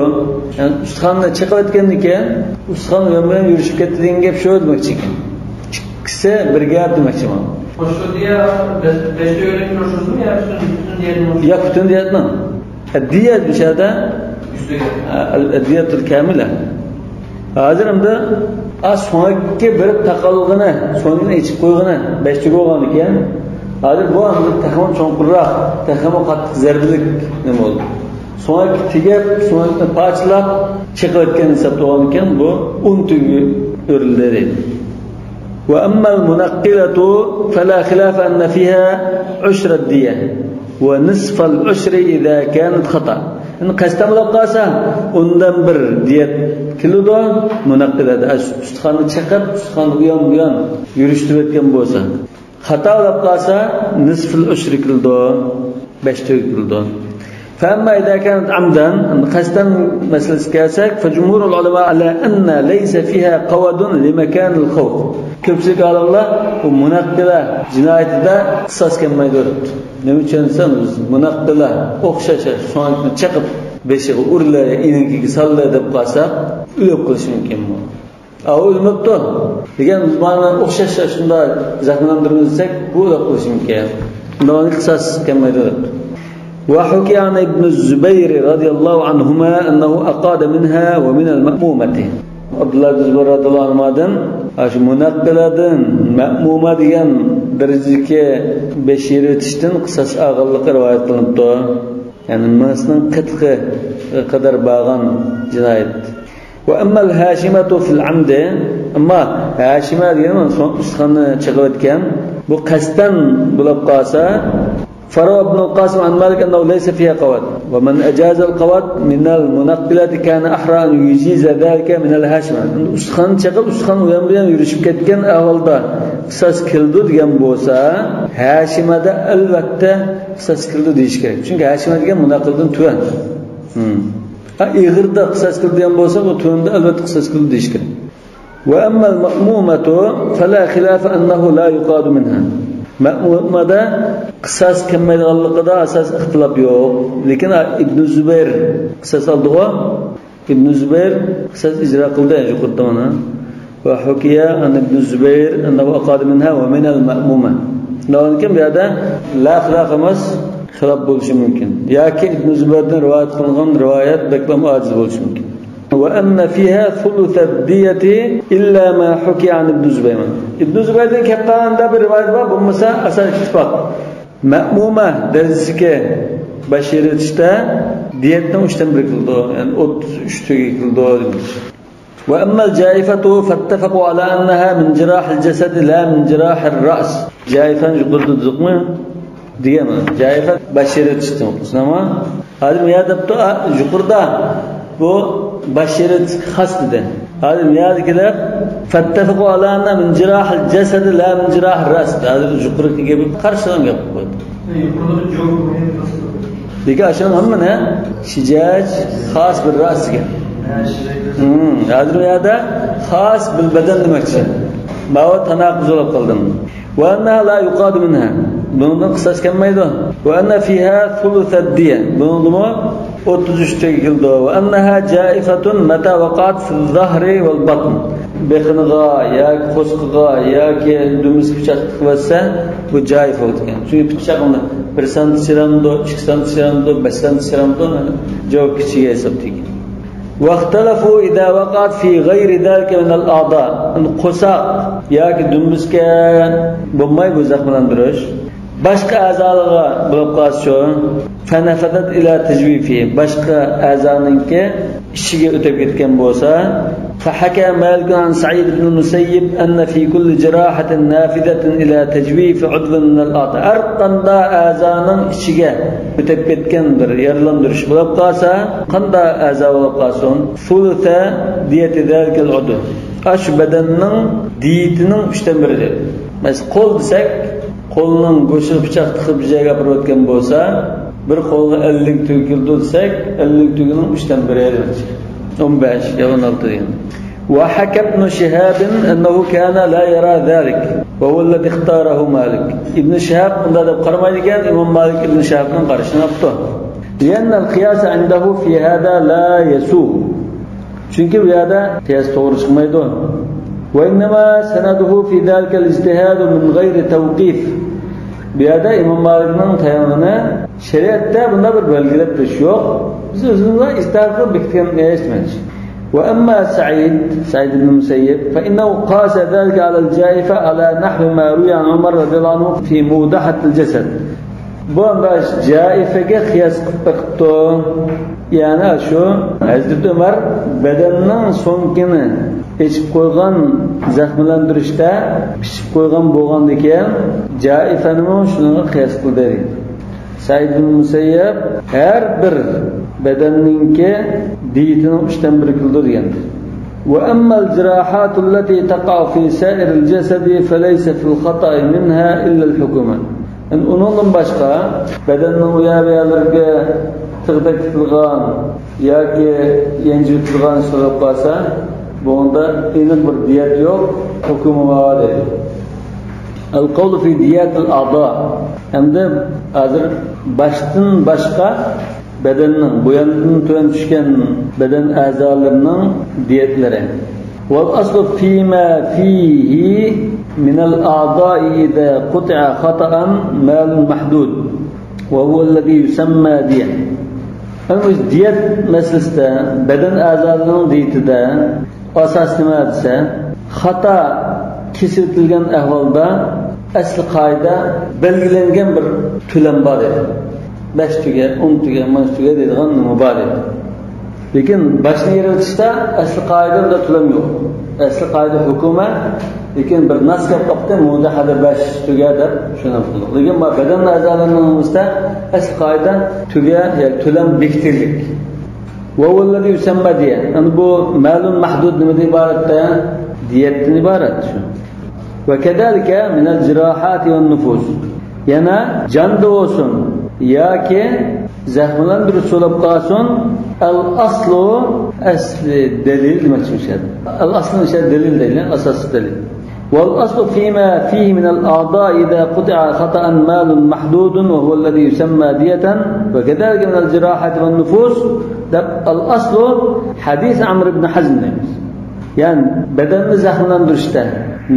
يەنى ئۇستىخاننى چېقىۋەتكەندىن كېيىن ئۇستىخان ئۇيان بۇيان يۈرۈشۈپ كەتتى دېگەن گەپ شۇ دېمەكچى ئىكەن. ئىككىسى بىر گەپ دېمەكچىمەن. شۇ دىيە بەش، بەش تۈگىنى تۇرۇشىمۇ يا پۈتۈن، پۈتۈن دىيەتنى؟ يا پۈتۈن دىيەتنى. دىيەت بۇ يەردە ئۈچ تۈگە. ئە، ئەل-، ئەل-، دىيەتۇل كامىلە. ھازىر ئەمدى ئا سۆڭەككە بېرىپ تاقالغىنى، سۆڭىكىنى ئېچىپ قويغىنى بەش تۈگە بولغان ئىكەن. ھازىر بۇ ئەمدى تېخىمۇ چوڭقۇرراق، تېخىمۇ قاتتىق زەربىلىك نېمە بولدى. سۆڭەككە تېگىپ، سۆڭەكنى پارچىلاپ چېقىۋەتكەن ھېسابتا بولغان ئىكەن، بۇ ئون تۈگە ئۆرۈلدى دەيدۇ. وأما المنقلة فلا خلاف أن فيها عشر الدية ونصف العشر إذا كانت خطأ. يەنى قەستەن بولاپ قالسا، ئوندىن بىر دىيەت كېلىدۇ. مۇنەققىلەدە ئۇستىخاننى چېقىپ، ئۇستىخاننى ئۇيان بۇيان يۈرۈشتۈرۈۋەتكەن بولسا. خاتا بولاپ قالسا، نىسفىل ئۇشرى كېلىدۇ، بەش تۈگە كېلىدۇ. فأما إذا كانت عمدا، قەستەن مەسىلىسىگە كەلسەك، فجمهور العلماء على أن ليس فيها قود لمكان الخوض. كۆپچىلىك ئالىملار بۇ مۇنەققىلە جىنايىتىدە قىساس كەلمەيدۇ دەپتۇ. نېمە ئۈچۈن دېسە، مۇنەققىلە ئوخشاش سۆڭەكنى چېقىپ، بېشىغا ئۇردى، ئېنىكىگە سالدى دەپ قالساق، ئۆلۈپ قېلىشى مۇمكىن بۇ. ئاۋۇ ئۆلمەپتۇ دېگەن مانا ئوخشاش شۇنداق زەخىملەندۈرىمىز دېسەك، بۇ ئۆلۈپ قېلىشى مۇمكىن. ئۇنداق قىساس كەلمەيدۇ دەپ. وحكي عن ابن الزبير رضي الله عنهما أنه أقاد منها ومن المأمومة. ئابدۇللا ئىبن زۇبەير رەزىياللاھۇ ئەنھۇمادىن، ئاشۇ مۇنەققىلەدىن مەئمۇمە دېگەن دەرىجىدىكى بەشىرە ئېتىشتىن قىساس ئالغانلىقى رىۋايەت قىلىنىپتۇ. يەنى مېڭىسىنىڭ قېتىقىغا قەدەر بارغان جىنايەت. وأما الهاشمة في العمد، ئەمما ھاشىمە دېگەن سۆڭ ئۇستىخاننى چېقىۋەتكەن، بۇ قەستەن بولۇپ قالسا، فروى ابن القاسم عن مالك أنه ليس فيها قود، ومن أجاز القود من المنقلة كان أحرى أن يجيز ذلك من الهاشمة. ئۇستىخاننى چېقىپ، ئۇستىخان ئۇيان بۇيان يۈرۈشۈپ كەتكەن ئەھۋالدا قىساس كېلىدۇ دېگەن بولسا، ھاشىمەدە ئەلۋەتتە قىساس كېلىدۇ دېيىش كېرەك. چۈنكى ھاشىمە دېگەن مۇنەققىلدىن تۆۋەن. ھىم. ھە، ئېغىردا قىساس كېلىدۇ دېگەن بولسا، بۇ تۆۋەندە ئەلۋەتتە قىساس كېلىدۇ دېيىش كېرەك. وأما المأمومة فلا خلاف أنه لا يقاد منها. مەئمۇمەدە قىساس كەلمەيدىغانلىقىدا ئاساس ئىختىلاپ يوق. لېكىن ئىبنى زۇبەير قىساس ئالدىغۇ. ئىبنى زۇبەير قىساس ئىجرا قىلدى، يۇقىرىدا مانا. وحكي عن ابن الزبير أنه أقاد منها ومن المأمومة. لېكىن بۇ يەردە لا خىلاف ئەمەس، خىلاپ بولۇشى مۇمكىن. ياكى ئىبنى زۇبەيردىن رىۋايەت قىلىنغان رىۋايەت بەكلا ئاجىز بولۇشى مۇمكىن. وأن فيها ثلث الدية إلا ما حكي عن ابن الزبير. ئىبنى زۇبەيردىن كەپ قالغاندا بىر رىۋايەت بار، بولمىسا ئاساس ئىتتىپاق. مەئمۇمە دەرىجىسىدىكى بەشىرە ئېتىشتە دىيەتنىڭ ئۈچتىن بىرى كېلىدۇ، يەنى ئوتتۇز ئۈچ تۈگە كېلىدۇ دېمەكچى. وأما الجائفة فاتفقوا على أنها من جراح الجسد لا من جراح الرأس. جائىفەنى يۇقىرىدا دېدۇقمۇ؟ دېگەن جائىفە بەشىرە ئېتىشتىن. شۇنداقمۇ؟ ھازىر بۇ يەردە دەپتۇ، ئا، يۇقىرىدا بۇ بەشىرە ئېتىشكە خاس دېدى. ھازىر بۇ يەردىكىلەر فاتفقوا على أنها من جراح الجسد لا من جراح الرأس. ھازىر يۇقىرىدىكى گەپكە قارشى چىققان گەپ قىلىپ قويدى. لېكىن ئاشۇنىڭ ھەممىنى شىجاج خاس بىر رەس دېگەن. ھىم، ھازىر بۇ يەردە خاس بىر بەدەن دېمەكچى. ماۋۇ تاناقۇز بولۇپ قالدى. وأنها لا يقاد منها. بۇنىڭدىن قىساس كەلمەيدۇ. وأن فيها ثلث الدية. بۇنىڭدىمۇ ئوتتۇز ئۈچ تۈگە كېلىدۇ. وأنها جائفة متى وقعت في الظهر والبطن. بېقىنىغا ياكى قورسىقىغا ياكى دۈمبىسىگە پىچاق تىقىۋەتسە، بۇ جائىز بولىدىكەن. چۈنكى پىچاق ئۇنى بىر سانتى سىرامدۇ، ئىككى سانتى سىرامدۇ، بەش سانتى سىرامدۇ، جاۋاب كىچىكى ھېسابلىدىكەن. واختلفوا إذا وقعت في غير ذلك من الأعضاء. ئەمدى قورساق ياكى دۈمبىسىكەن بولماي بۇ زەخىملەندۈرۈش. باشقا ئەزالارغا بولۇپ قالسا شۇ. فنفذت إلى تجويفه. باشقا ئەزانىڭكى ئىچىگە ئۆتۈپ كەتكەن بولسا. فحكى مالك عن سعيد بن المسيب أن في كل جراحة نافذة إلى تجويف عضو من الأعضاء. ھەر قانداق ئەزانىڭ ئىچىگە ئۆتۈپ كەتكەن بىر يارىلاندۇرۇش بولۇپ قالسا، قانداق ئەزا بولۇپ قالسۇن، ثلث دية ذلك العضو. ئاشۇ بەدەننىڭ دىيىتىنىڭ ئۈچتىن بىرى دەيدۇ. مەسىلەن، قول دېسەك، قولنىڭ گۆشىگە پىچاق تىقىپ بىر جايغا ئاپىرىۋەتكەن بولسا، بىر قولغا ئەللىك تۈگە كېلىدۇ دېسەك، ئەللىك تۈگىنىڭ ئۈچتىن بىرى دېمەكچى. ئون بەش يا ئون ئالتە دېگەن. وحكى ابن شهاب أنه كان لا يرى ذلك وهو الذي اختاره مالك. ئىبن شىھاب ئۇنداق دەپ قارىمايدىكەن، ئىمام مالىك ئىبن شىھابنىڭ قارىشىنى ئاپتۇ. لأن القياس عنده في هذا لا يسوغ. چۈنكى بۇ يەردە قىياس توغرا چىقمايدۇ. وإنما سنده في ذلك الاجتهاد من غير توقيف. بۇ يەردە ئىمام مالىكنىڭ تايانغىنى شەرىئەتتە بۇنداق بىر بەلگىلەپ بېرىش يوق. بىز ئۆزىمىزلا ئىجتىھاد قىلىپ بېكىتكەن ئىش دېمەكچى. وأما سعيد، سعيد بن المسيب، فإنه قاس ذلك على الجائفة على نحو ما روي عن عمر رضي الله عنه في مودحة الجسد. بۇ ئەمدى جائىفىگە قىياس قىلىپ بېقىپتۇ. يەنى شۇ ھەزرىتى ئۆمەر بەدەننىڭ سۆڭىكىنى ئېچىپ قويغان، زەخىملەندۈرۈشتە پىچىپ قويغان بولغاندىكىن، جائىفەنىمۇ شۇنىڭغا قىياس قىلدى دەيدۇ. سەئىد بىن مۇسەييەب ھەر بىر بەدەننىڭكى دىيىتىنىڭ ئۈچتىن بىرى كېلىدۇ دېگەن. وأما الجراحات التي تقع في سائر الجسد فليس في الخطأ منها إلا الحكومة. يەنى ئۇنىڭدىن باشقا بەدەننىڭ ئۇ يەر بۇ يەرلىرىگە تىغدەك تىقىلغان ياكى يەنجۈرتۈلگەن سوراپ قالسا، بۇنىڭدا ئېنىق بىر دىيەت يوق، ھۆكمى بار دەيدۇ. القول في دية الأعضاء. ئەمدى ھازىر باشتىن باشقا بەدەننىڭ، بۇ ياندىن تۆۋەن چۈشكەن بەدەن ئەزالىرىنىڭ دىيەتلىرى. والأصل فيما فيه من الأعضاء إذا قطع خطأ مال محدود وهو الذي يسمى دية. ئەمدى بۇ دىيەت مەسىلىسىدە، بەدەن ئەزالىرىنىڭ دىيىتىدە ئاساس نېمە دېسە، خاتا كېسىۋېتىلگەن ئەھۋالدا ئەسلى قائىدە بەلگىلەنگەن بىر تۆلەم بار ئىدى. بەش تۈگە، ئون تۈگە، مانچە تۈگە دەيدىغان نېمە بار ئىدى. لېكىن باشنى ئېرىۋېتىشتە ئەسلى قائىدە بۇنداق تۆلەم يوق. ئەسلى قائىدە ھۆكۈمە، لېكىن بىر ناس كەپ قاپتۇ، مۇداھەدە بەش تۈگە دەپ شۇنى قىلدۇق. لېكىن بۇ بەدەن ئەزالىرىنىڭ ئۆزىدە ئەسلى قائىدە تۈگە، ياكى تۆلەم بېكىتىلدى. وهو الذي يسمى دية. يەنى بۇ مالٌ مەھدۇد نېمىدىن ئىبارەت دە؟ دىيەتتىن ئىبارەت شۇ. وكذلك من الجراحات والنفوس. يەنە جاندا بولسۇن ياكى زەخىملەندۈرۈش بولۇپ قالسۇن، الأصل، ئەسلى دەلىل دېمەكچى مۇشۇ يەردە. الأصل مۇشۇ يەردە دەلىل دەيلى، ئاساسلىق دەلىل. والأصل فيما فيه من الأعضاء إذا قطع خطأ مال محدود وهو الذي يسمى دية، وكذلك من الجراحات والنفوس دەپ، الأصل حديث عمرو بن حزم دەيمىز. يەنى بەدەننى زەخىملەندۈرۈشتە،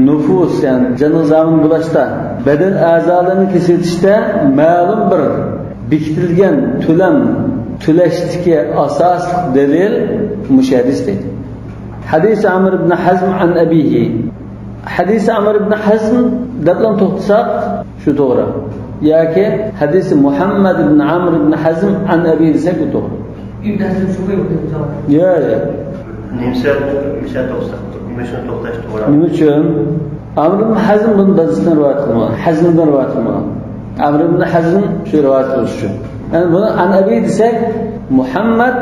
نۇفۇس، يەنى جانغا زامىن بولۇشتا، بەدەن ئەزالىرىنى كېسىۋېتىشتە مەلۇم بىر بېكىتىلگەن تۆلەم تۆلەشتىكى ئاساسلىق دەلىل مۇشۇ ھەدىس دەيدۇ. حديث عمرو بن حزم عن أبيه. ھەدىسى ئەمر ئىبن ھەزم دەپلا توختىساق، شۇ توغرا. ياكى ھەدىسى مۇھەممەد ئىبن ئەمر ئىبن ھەزم ئەن ئەبى دېسەك، بۇ توغرا. ئىبن ھەزم شۇ قىلىپ ئۆتۈپ. يا، يا. نېمىسى، نېمىسى توختاش، نېمىسى توختاش توغرا؟ نېمە ئۈچۈن؟ ئەمر ئىبن ھەزم بۇنى دادىسىدىن رىۋايەت قىلمىغان، ھەزمدىن رىۋايەت قىلمىغان. ئەمر ئىبن ھەزم شۇ رىۋايەت قىلىش ئۈچۈن. يەنى بۇنى ئەن ئەبى دېسەك، مۇھەممەد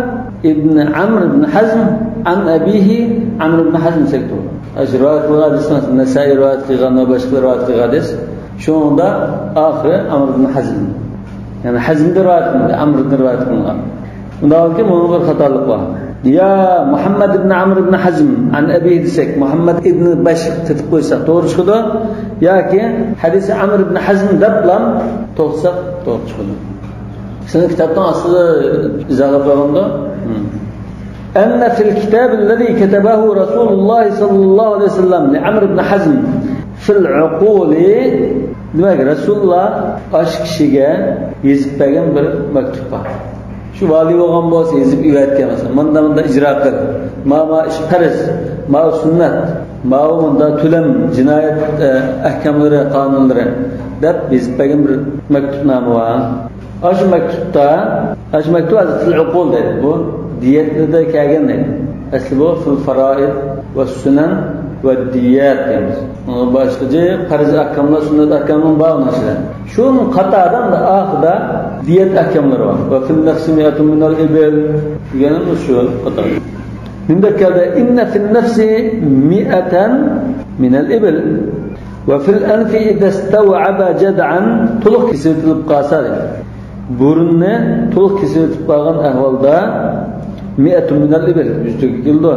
ئىبن ئەمر ئىبن ھەزم ئەن ئەبىھى ئەمر ئىبن ھەزم دېسەك توغرا. ئاشۇ رىۋايەت قىلغان ھەدىسنى نەسائىي رىۋايەت قىلغان ۋە باشقىلار رىۋايەت قىلغان ھەدىس. شۇنىڭدا ئاخىرى ئەمر ئىبن ھەزم. يەنى ھەزمدىن رىۋايەت قىلمىدى، ئەمردىن رىۋايەت قىلغان. ئۇنداق بولغاندىكىن بۇنىڭدا بىر خاتالىق بار. يا مۇھەممەد ئىبن ئەمر ئىبن ھەزم ئەن ئەبىھى دېسەك، مۇھەممەد ئىبن بەش تېتىپ قويساق توغرا چىقىدۇ. ياكى ھەدىسى ئەمر ئىبن ھەزم دەپلا توختىساق توغرا چىقىدۇ. سېنىڭ كىتابنىڭ ئاستىدا ئىزاھلاپ قويغاندا. ھىم. أن في الكتاب الذي كتبه رسول الله صلى الله عليه وسلم لعمرو بن حزم في العقول، دېمەك، رەسۇلۇللا ئاشۇ كىشىگە يېزىپ بەرگەن بىر مەكتۇپ بار. شۇ ۋالىي بولغان بولسا، يېزىپ ئىبەرتكەن، مەسىلەن، مۇنداق، مۇنداق ئىجرا قىل، ما، ما ئىش پەرز، ماۋۇ سۈننەت، ماۋۇ مۇنداق تۆلەم، جىنايەت، ئە، ئەھكاملىرى، قانۇنلىرى دەپ يېزىپ بەرگەن بىر مەكتۇپنامە بار. ئاشۇ مەكتۇپتا، ئاشۇ مەكتۇپ ھازىر فىل ئۇقۇل دەيدۇ. بۇ دىيەتلىدە كەلگەن دەيدۇ. ئەسلى بۇ فىل فارائىد ۋە سۇنەن ۋە دىيەت دەيمىز. ئۇنىڭ باشقىچە پەرز ئەھكاملار، سۈننەت ئەھكاملار بار ئۇنىڭ ئىچىدە. شۇنىڭ قاتارىدا ئاخىرىدا دىيەت ئەھكاملىرى بار. ۋە فىل نەفسى مىئەتۇن مىنەل ئىبىل دېگەنىمىز شۇ قاتار. مۇنداق كەلدى، إن في النفس مائة من الإبل وفي الأنف إذا استوعب جذعا، تولۇق كېسىۋېتىلىپ قالسا دەيدۇ. بۇرۇننى تولۇق كېسىۋېتىپ قالغان ئەھۋالدا مائة من الإبل، يۈز تۆگە كېلىدۇ.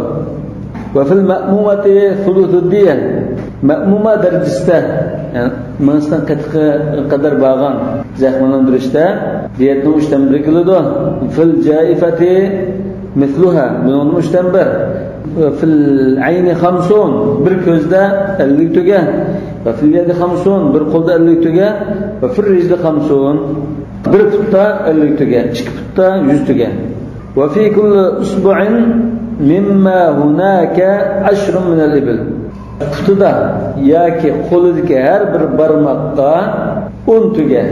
وفي المأمومة ثلث الدية، مەئمۇمە دەرىجىسىدە، يەنى مېڭىسىنىڭ قېتىقى قەدەر بارغان زەخىملەندۈرۈشتە دىيەتنىڭ ئۈچتىن بىرى كېلىدۇ. في الجائفة مثلها، بۇنىڭدىن ئۈچتىن بىر. في العين خمسون، بىر كۆزدە ئەللىك تۆگە. وفي اليد خمسون، بىر قولدا ئەللىك تۆگە. وفي الرجل خمسون، بىر پۇتتا ئەللىك تۆگە، ئىككى پۇتتا يۈز تۆگە. وفي كل إصبع مما هناك عشر من الإبل. پۇتىدا ياكى قولىدىكى ھەر بىر بارماققا ئون تۆگە.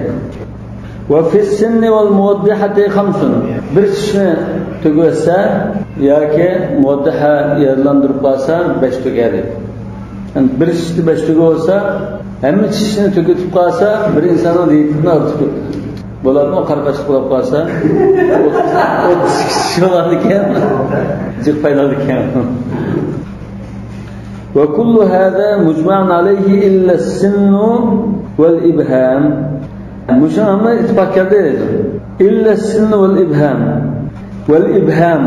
وفي السن والموضحة خمس. بىر چىشنى تۆكۈۋەتسە ياكى مۇۋەددىھە يارىلاندۇرۇپ قالسا، بەش تۆگە دەيدۇ. يەنى بىر چىشتا بەش تۆگە بولسا، ھەممە چىشنى تۆكۈتۈپ قالسا، بىر ئىنساننىڭ دىيىتىدىن ئارتۇق كۆپ. بولاتمۇ، قارىقاشلىق بولۇپ قالسا، ئوتتۇز، ئوتتۇز ئىككى چىش بولىدىكەن. جىق پايدىلىكەن. وكل هذا مجمع عليه إلا السن والإبهام. مۇشۇ ھەممە ئىتتىپاق كەلدى دەيدۇ. إلا السن والإبهام. والإبهام،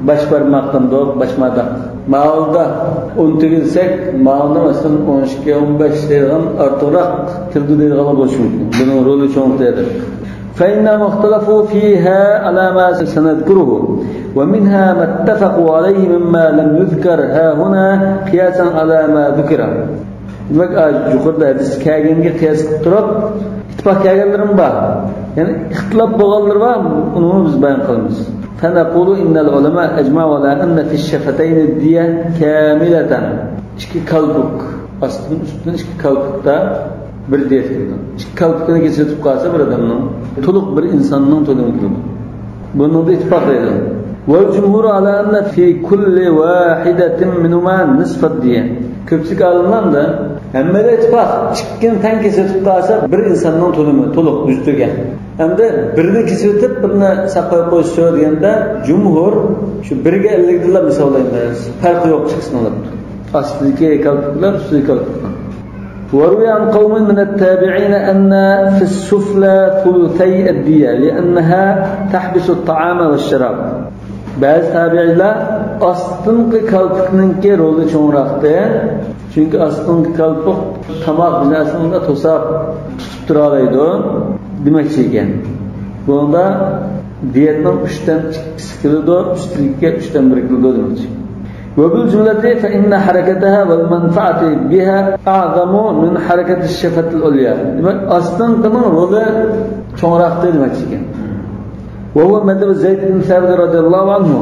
باش بارماق دەمدۇق، باش ماداق. ماۋۇدا ئون تۆگە دېسەك، ماۋۇدا مەسىلەن ئون ئىككى، ئون بەش دەيدىغان ئارتۇقراق كېلىدۇ دەيدىغانلار بولۇشى مۇمكىن. بۇنىڭ رولى چوڭ دەيدۇ. فإنهم اختلفوا فيها على ما سنذكره، ومنها ما اتفقوا عليه مما لم يذكر هاهنا قياسا على ما ذكر. دېمەك، يۇقىرىدا ھەدىستە كەلگەنگە قىياس قىلىپ تۇرۇپ، ئىتتىپاق كەلگەنلىرىمۇ بار. يەنى ئىختىلاپ بولغانلىرى بار، ئۇنىمۇ بىز بايان قىلىمىز. فنقول إن العلماء أجمعوا على أن في الشفتين الدية كاملة. ئىككى كالپۇك، ئاستىدىن ئۈستىدىن ئىككى كالپۇكتا بىر دىيەت كېلىدۇ. ئىككى كالپۇكىنى كېسىۋېتىپ قالسا بىر ئادەمنىڭ، تولۇق بىر ئىنساننىڭ تۆلىمى كېلىدۇ. بۇنىڭدا ئىتتىپاق دەيدۇ. والجمهور على أن في كل واحدة منهما نصف الدية. كۆپچىلىك ئالىملاردا ھەممىدە ئىتتىپاق، ئىككىنى تەڭ كېسىۋېتىپ قالسا بىر ئىنساننىڭ تۆلىمى، تولۇق، يۈز تۆگە. ئەمدى بىرنى كېسىۋېتىپ، بىرنى ساقلاپ قويسا دېگەندە، جۇمھۇر شۇ بىرگە ئەللىكتىنلا ھېسابلايمىز. پەرقى يوق، ئىككىسىنىڭ. ئاستىدىكى كالپۇكلار، ئۈستىدىكى كالپۇكلار. وروي عن قوم من التابعين أن في السفلى ثلثي الدية لأنها تحبس الطعام والشراب. بەزى تابىئىيلار ئاستىنقى كالپۇكنىڭكى رولى چوڭراقتى، چۈنكى ئاستىنقى كالپۇك تاماق بىر نەرسىنى توساپ تۇتۇپ تۇرالايدۇ دېمەكچى ئىكەن. بۇنىڭدا دىيەتنىڭ ئۈچتىن ئىككىسى كېلىدۇ، ئۈستىدىكىگە ئۈچتىن بىرى كېلىدۇ دېمەكچى. وبالجملة فإن حركتها والمنفعة بها أعظم من حركة الشفة العليا. دېمەك، ئاستىنقىنىڭ رولى چوڭراقتى دېمەكچى ئىكەن. وهو مذهب زيد بن ثابت رضي الله عنه.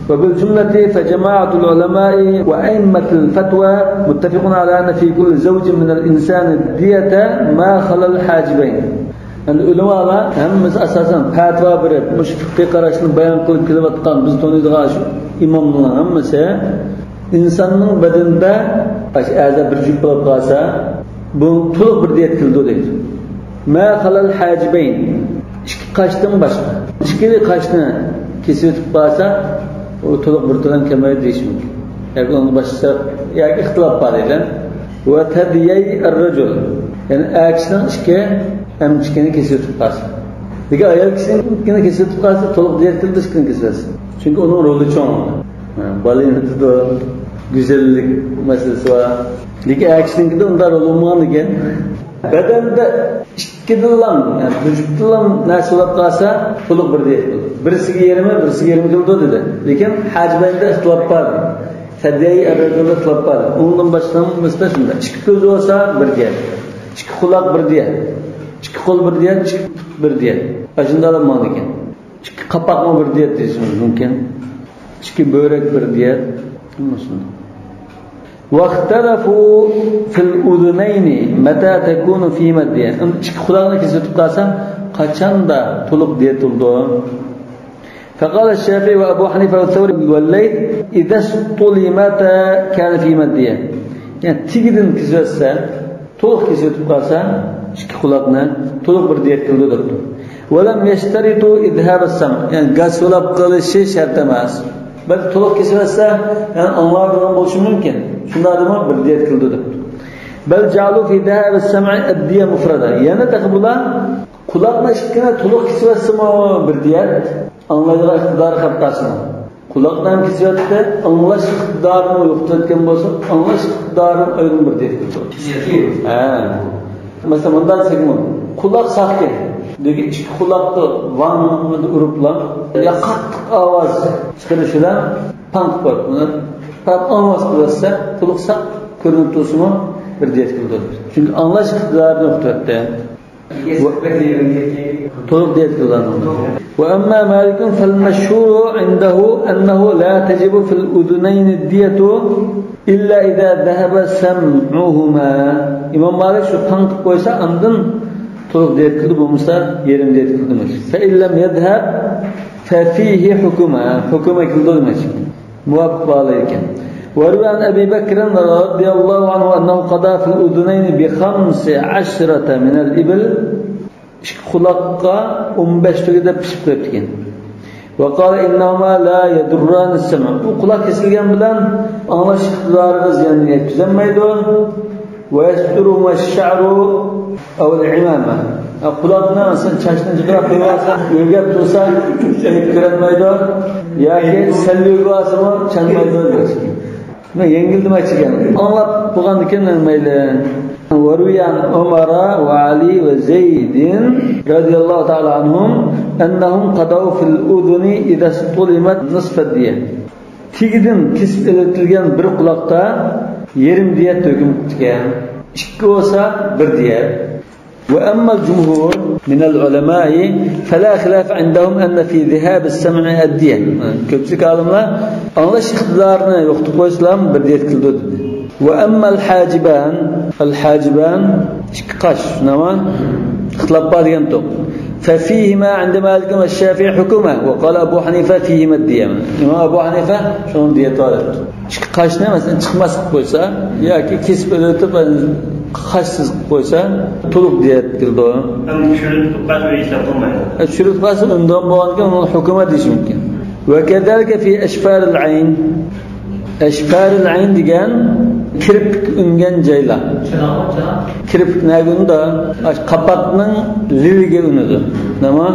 وبالجملة فجماعة العلماء وأئمة الفتوى متفقون على أن في كل زوج من الإنسان الدية ما خلا الحاجبين. ئەمدى ئۆلىمالار ھەممىسى ئاساسەن پەتىۋا بېرىپ، مۇشۇ پىقھىي قاراشنى بايان قىلىپ كېلىۋاتقان بىز تونۇيدىغان شۇ ئىماملارنىڭ ھەممىسى ئىنساننىڭ بەدىنىدە ئاشۇ ئەزا بىر جۈپ بولۇپ قالسا، بۇ تولۇق بىر دىيەت كېلىدۇ دەيدۇ. ما خلا الحاجبين، ئىككى قاشتىن باشقا. ئىككىلا قاشنى كېسىۋېتىپ قالسا، ئۇ تولۇق بىر تۆلەم كەلمەيدۇ دېيىش مۇمكىن. ياكى ئۇنىڭ باشقىچە، ياكى ئىختىلاپ بار دەيدۇ. وثديي الرجل، يەنى ئەر كىشىنىڭ ئىككى ئەمچىكىنى كېسىۋېتىپ قالسا. لېكىن ئايال كىشىنىڭكىنى كېسىۋېتىپ قالسا، تولۇق دىيەت كېلىدۇ، ئىككىنى كېسىۋەتسە. چۈنكى ئۇنىڭ رولى چوڭ. ھە، بالا ئېمىتىدۇ، گۈزەللىك مەسىلىسى بار. لېكىن ئەر كىشىنىڭكىدە ئۇنداق رول بولمىغان ئىكەن. بەدەندە ئىككىدىنلا، يەنى بىر جۈپتىنلا نەرسە بولۇپ قالسا، تولۇق بىر دىيەت بولىدۇ. بىرسىگە يېرىمى، بىرسىگە يېرىمى كېلىدۇ دېدى. لېكىن ھاجىبەينىدە ئىختىلاپ بار. سەدىيەي ئەرەبىيەدە ئىختىلاپ بار. ئۇنىڭدىن باشقا مۇستا شۇنداق. ئىككى كۆز بولسا بىر دىيەت. ئىككى قۇلاق بىر دىيەت. ئىككى قول بىر دىيەت، ئىككى پۇت بىر دىيەت. ئاشۇنداق ماڭىدىكەن. ئىككى قاپاقمۇ بىر دىيەت دېيىشىمىز مۇمكىن. ئىككى بۆرەك بىر دىيەت. ھەممىسى. واختلفوا في الأذنين متى تكون فيهما الدية. ئىككى قۇلاقنى كېسىۋېتىپ قالسا، قاچاندا تولۇق دىيەت بولىدۇ؟ فقال الشافعي وأبو حنيفة والثوري والليث: إذا استلمتا كان فيهما الدية. يەنى تېگىدىن كېسىۋەتسە، تولۇق كېسىۋېتىپ قالسا، ئىككى قۇلاقنى، تولۇق بىر دىيەت قىلىدۇ دەپتۇ. ولم يشترطوا ذهاب السمع، يەنى گاس بولاپ قېلىشى شەرت ئەمەس. بەلكى تولۇق كېسىۋەتسە، يەنى ئاڭلايدىغان بولۇشى مۇمكىن. شۇنداقتىمۇ بىر دىيەت قىلىدۇ دەپتۇ. بل جعلوا في ذهاب السمع الدية مفردة. يەنە تېخى بۇلار قۇلاقنى ئىككىنى تولۇق كېسىۋەتسىمۇ بىر دىيەت، ئاڭلايدىغان ئىقتىدارى قېلىپ قالسىمۇ. قۇلاقنى ھەم كېسىۋەتتى، ئاڭلاش ئىقتىدارىنى يوقىتىۋەتكەن بولسا، ئاڭلاش ئىقتىدارى ئايرىم بىر دېيىلىدۇ. ھە. مەسىلەن، مۇنداق دېسەكمۇ، قۇلاق ساقكەن. لېكىن ئىككى قۇلاقتا ۋاڭ ئۇرۇپلا، يا قاتتىق ئاۋاز چىقىرىش بىلەن پاڭ قىلىپ قويۇپ، بۇنى پاڭ ئاۋاز قىلىۋەتسە، تولۇق ساق كۆرۈنۈپ تۇرسىمۇ بىر دېيىلىدۇ. چۈنكى ئاڭلاش ئىقتىدارىنى يوقىتىۋەتتى. تولۇق دىيەت قىلىدۇ. وأما مالك فالمشهور عنده أنه لا تجب في الأذنين الدية إلا إذا ذهب سمعهما. ئىمام مالىك شۇ پاڭ قىلىپ قويسا، ئاندىن تولۇق دىيەت قىلىدۇ، بولمىسا يېرىم دىيەت قىلىدۇ دېمەكچى. فإن لم يذهب ففيه حكما، ھۆكۈم قىلىدۇ دېمەكچى. مۇۋاپىق باھالايدىكەن. وروي عن أبي بكر رضي الله عنه أنه قضى في الأذنين بخمس عشرة من الإبل. ئىككى قۇلاققا ئون بەش تۆگە دەپ پىشىپ قويۇپتىكەن. وقال إنهما لا يضران السمع. بۇ قۇلاق كېسىلگەن بىلەن ئاڭلاش ئىقتىدارىغا زىيان يەتكۈزەلمەيدۇ. ويسترهما الشعر أو العمامة. قۇلاقنى، مەسىلەن، چاچنى جىقراپ قويۇۋالسا، ئۆرگەپ تۇرسا، ئېنىق كۆرەلمەيدۇ. ياكى سەل ئۆرگەۋالسىمۇ، چانمايدۇ دېمەكچى. يەڭگىل دېمەكچىكەن. ئاڭلاپ بولغاندىكىن مەيلى. وروي عن عمر وعلي وزيد رضي الله تعالى عنهم أنهم قضوا في الأذن إذا استلمت نصف الدية. تېگىدىن كېسىپ ئېلىۋېتىلگەن بىر قۇلاقتا يېرىم دىيەت ھۆكۈم قىپتىكەن. ئىككى بولسا بىر دىيەت. وأما الجمهور من العلماء فلا خلاف عندهم أن في ذهاب السمع الدية. كۆپچىلىك ئالىملار ئاڭلاش ئىقتىدارىنى يوقىتىپ قويسىلا بىر دىيەت قىلىدۇ دېدى. وأما الحاجبان، الحاجبان، ئىككى قاش، نېمە؟ ئىختىلاپ بار دېگەنتۇق. ففيهما عند مالك والشافعي حكما، وقال أبو حنيفة فيهما الدية. ئىمام ئەبۇ ھەنىفە شۇنىڭ دىيەت بار دەپتۇ. ئىككى قاشنى، مەسىلەن، چىقماس قىلىپ قويسا ياكى كېسىپ ئۆلتۈرۈپ، قاشسىز قىلىپ قويسا، تولۇق دىيەت كېلىدۇ. ئەمدى چۈشۈرۈپ قالسا، ئۆي ھېساب بولمايدۇ. ئە، چۈشۈرۈپ قالسا، ئۈندىدىن بولغاندىكىن ئۇنىڭ ھۆكۈمى دېيىش مۇمكىن. وكذلك في أشفار العين. ئەشفارىل ئەين دېگەن كىرپىك ئۈنگەن جايلار. كىرپىك نەگە ئۈنىدۇ؟ ئاشۇ قاپاقنىڭ لېۋىگە ئۈنىدۇ. نېمە؟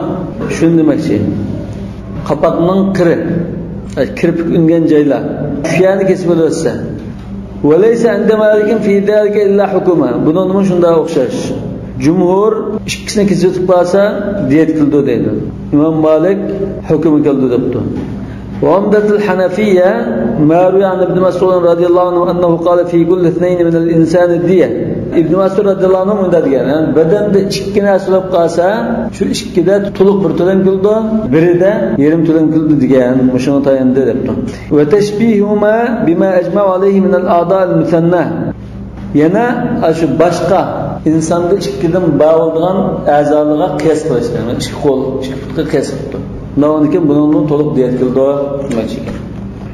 شۇنى دېمەكچى. قاپاقنىڭ قىرى. ئاشۇ كىرپىك ئۈنگەن جايلار. شۇ يەرنى كېسىپ ئۆلتۈرسە. وليس عند مالك في ذلك إلا حكما. بۇنىڭدىمۇ شۇنداق ئوخشاش. جۇمھۇر ئىككىسىنى كېسىۋېتىپ قالسا، دىيەت قىلىدۇ دەيدۇ. ئىمام مالىك ھۆكۈم قىلىدۇ دەپتۇ. وعمدة الحنفية ما روي عن ابن مسعود رضي الله عنه أنه قال في كل اثنين من الإنسان دية. ئىبن مەسئۇد رەزىياللاھۇ ئەنھۇ مۇنداق دېگەن، يەنى بەدەندە ئىككى نەرسە بولۇپ قالسا، شۇ ئىككىدە تولۇق بىر تۆلەم كېلىدۇ، بىرىدە يېرىم تۆلەم كېلىدۇ دېگەن، مۇشۇنىڭغا تايىنىدۇ دەپتۇ. وتشبيههما بما أجمعوا عليه من الأعضاء المثناة. يەنە ئاشۇ باشقا ئىنساندا ئىككىدىن بار بولىدىغان ئەزالارغا قىياس قىلىش، يەنى ئىككى قول، ئىككى پۇتقا قىياس قىلىپتۇ. ئۇنداق بولغاندىكىن بۇنىڭدىن تولۇق دىيەت كېلىدۇ دېمەكچى ئىكەن.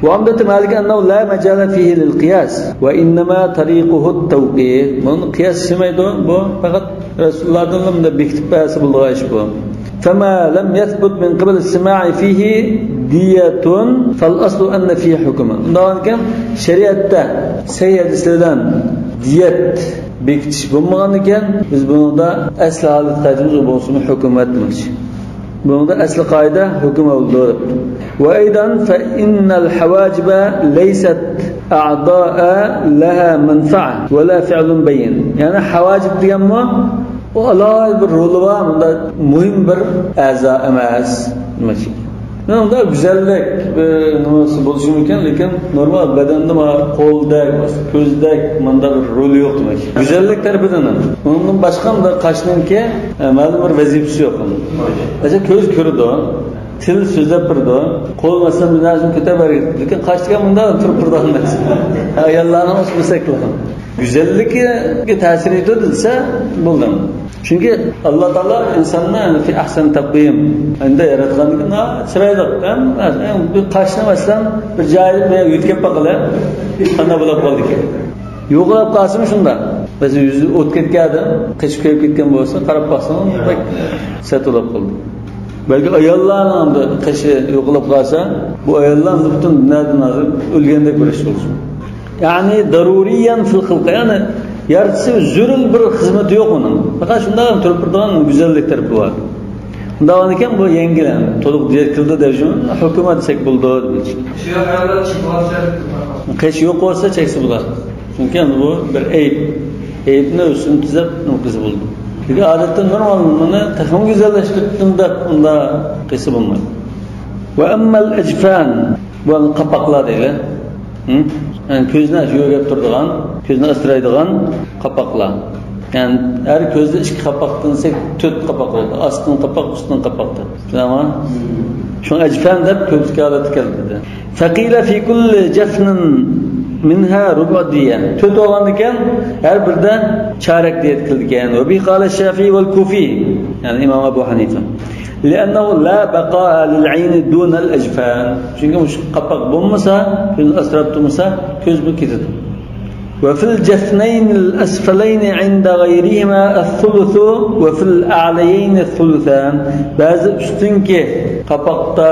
وعمدة مالك أنه لا مجال فيه للقياس وإنما طريقه التوقيف. بۇنى قىياس دېمەيدۇ، بۇ پەقەت رەسۇلۇللاھتىن بۇنداق بېكىتىپ بەرسە بولىدىغان ئىش بۇ. فما لم يثبت من قبل السماع فيه دية فالأصل أن فيه حكما. ئۇنداق بولغاندىكىن شەرىئەتتە سەھىھ ھەدىسلەردىن دىيەت بېكىتىش بولمىغاندىكىن، بىز بۇنىڭدا ئەسلى ھالەت قايتىمىز، ئۇ بولسىمۇ ھۆكۈمەت دېمەكچى. بۇنىڭدا ئەسلى قائىدە ھۆكۈم بولىدۇ. وأيضا فإن الحواجب ليست أعضاء لها منفعة ولا فعل بين. يەنى ھاۋاجىپ دېگەنمۇ ئۇ ئالاھىدە بىر رولى بار، مۇنداق مۇھىم بىر ئەزا ئەمەس دېمەكچى. مۇنداق گۈزەللىك بىر نېمىسى بولۇشى مۇمكىن، لېكىن نورمال بەدەندە مانا قولدەك، كۆزدەك مۇنداق بىر رولى يوق دېمەكچى. گۈزەللىك تەرىپىدىن. ئۇنىڭدىن باشقا مۇنداق قاشنىڭكى، ئە، مەلۇم بىر ۋەزىپىسى يوق. مەسىلەن، كۆز كۆرىدۇ. تىل سۆزلەپ بېرىدۇ. قول مەسىلەن بىر نەرسىنى كۆتەرىپ ھەرىكەت قىلىدۇ. لېكىن قاش دېگەن مۇنداق تۇرۇپ بېرىدىغان نەرسە. ئاياللارنىڭ ئىش بىلسەكلا. گۈزەللىككە تەسىر يېتىدۇ دېسە بولدى. چۈنكى ئاللا تائالا ئىنساننى في أحسن تقويم ئەندە ياراتقاندىكىن چىرايلىق. ھەم بىر قاشنى مەسىلەن بىر جايدا بىر يۆتكەپ باقىلى. قانداق بولۇپ قالدىكىن؟ يوغىلاپ قالسىمۇ شۇنداق. مەسىلەن يۈزى ئوت كەتكەن ئادەم قېچىپ كېلىپ كەتكەن بولسا قاراپ باقسىڭىز بەك سەت بولۇپ قالدى. بەلكى ئاياللارنىڭ قېشى يوقىلىپ قالسا، بۇ ئاياللار پۈتۈن دۇنيادىن ھازىر ئۆلگەندەك بىر ئىش بولسۇن. يەنى ضروريا في الخلقة، يەنى يارىتىشى زۆرۈر بىر خىزمىتى يوق ئۇنىڭ. پەقەت شۇنداق تۇرۇپ تۇرىدىغان گۈزەللىك تەرىپى بار. شۇنداق ئىكەن بۇ يەڭگىل، يەنى تولۇق دېيەت قىلدى دەپ ھۆكۈم دېسەك بولىدۇ. قېشى يوق بولسا چەكسە بولار. چۈنكى ئەمدى بۇ بىر ئەيىب. ئەيىبنى ئۈستىنى تۈزەپ نېمە قىلسا بولىدۇ. لېكىن ئادەتتە نورمال بۇنى تېخىمۇ گۈزەللەشتۈردۈم دەپ ئۇنداق قىلسا بولمايدۇ. وأما الأجفان، بۇ قاپاقلار دەيلى. ھە؟ يەنى كۆزنى يۆگەپ تۇرىدىغان، كۆزنى ئاسرايدىغان قاپاقلار. يەنى ھەر كۆزدە ئىككى قاپاق دېسەك، تۆت قاپاق بولىدۇ. ئاستىن قاپاق، ئۈستۈن قاپاق دەپ. بىلەڭلار؟ شۇڭا ئەجفان دەپ كۆپلۈك ھالەتتە كەلتۈردى. فقيل في كل جفن منها ربع دية. تۆت بولغاندىكىن ھەر بىرىدە چارەك دىيەت قىلىدىكەن. وبه قال الشافعي والكوفي، يەنى ئىمام ئەبۇ ھەنىفە. لأنه لا بقاء للعين دون الأجفان. چۈنكى مۇشۇ قاپاق بولمىسا، كۆزنى ئاسراپ تۇرمىسا، كۆز بۇ كېتىدۇ. وفي الجفنين الأسفلين عند غيرهما الثلث وفي الأعليين الثلثان. بەزى ئۈستۈنكى قاپاقتا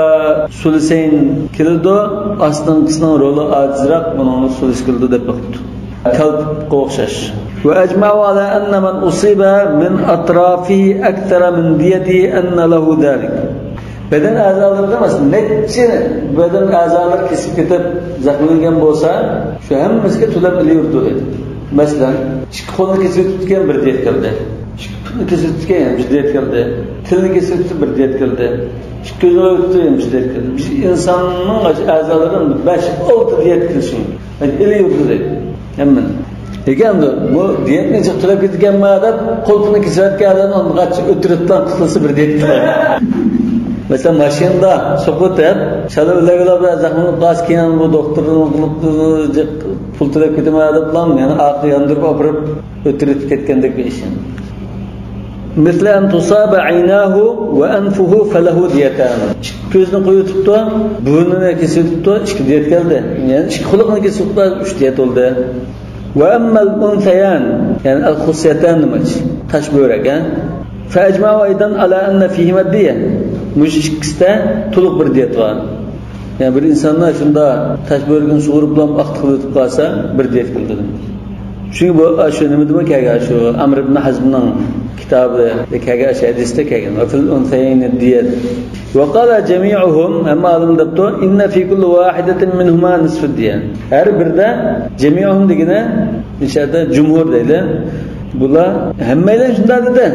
سۇلۇسەين كېلىدۇ، ئاستىنقىسىنىڭ رولى ئاجىزراق، بۇنىڭ سۇلۇس كېلىدۇ دەپ بېقىپتۇ. كالپۇكقا ئوخشاش. وأجمعوا على أن من أصيب من أطرافه أكثر من ديته أن له ذلك. بەدەن ئەزالىرىدا مەسىلەن نەچچە بەدەن ئەزالىرى كېسىپ كېتىپ زەخىملەنگەن بولسا، شۇ ھەممىسىگە تۆلەپ ئېلىۋېرىدۇ دەيدۇ. مەسىلەن، ئىككى قولنى كېسىۋېتىپتىكەن، بىر دىيەت كەلدى. ئىككى پۇتنى كېسىۋېتىپتىكەن، بىر دىيەت كەلدى. تىلنى كېسىۋېتىپتۇ، بىر دىيەت كەلدى. ئىككى كۆزنى ئۆپتى، بىر دىيەت كەلدى. بىر ئىنساننىڭ ئەزالىرىدىن بەش، ئالتە دىيەت كېلىشى مۇمكىن. ئېلىۋېرىدۇ دەيدۇ ھەممىنى. لېكىن ئەمدى بۇ دىيەتنى جىق تۆلەپ كېتىدىكەنمەن دەپ، قۇلپىنى كېسىۋەتكەن ئادەمنى ئۇنىڭغا ئۆتۈرۈپ قىلسا بىر دەيدۇ. مەسىلەن، ماشىنىدا سوقۇۋېتىپ، شالا بىلەرگىلا بىر زەخىم بولۇپ قالسا، كېيىن بۇ دوختۇردىن قىلىپ، جىق پۇل تۆلەپ كېتىمەن دەپلا، يەنە ئارقىغا ياندۇرۇپ ئاپىرىپ ئۆتۈرۈپ كەتكەندەك بىر ئىش. مثل أن تصاب عيناه وأنفه فله ديتان. ئىككى كۆزنى قويۇۋېتىپتۇ، بۇرنىنى كېسىۋېتىپتۇ، ئىككى دىيەت كەلدى. يەنى ئىككى قۇلىقىنى كېسىۋېتىپتۇ، ئۈچ دىيەت بولدى. وأما الأنثيان، يەنى الخصيتان نېمىچى؟ تاش بۆرەك، ھە؟ فأجمعوا أيضا على أن فيهما الدية. مۇشۇ ئىككىسىدە تولۇق بىر دىيەت بار. يەنى بىر ئىنساننى شۇنداق تاش بۆرىكىنى سۇغۇرۇپلا ئاقتىقىۋېتىپ قالسا، بىر دىيەت قىلىدۇ. چۈنكى بۇ، شۇ نېمىدىمۇ كەلگەن، شۇ ئەمر ئىبن ھەزمنىڭ كىتابىدا كەلگەن، شۇ ھەدىستە كەلگەن. وفي الأنثيين الدية. وقال جميعهم، ھەممە ئالىم دەپتۇ، إن في كل واحدة منهما نصف الدية. ھەر بىرىدە، جەمىئۇھۇم دېگىنى، ئىچەردە جۇمھۇر دەيدۇ. بۇلار ھەممەيلەن شۇنداق دېدى.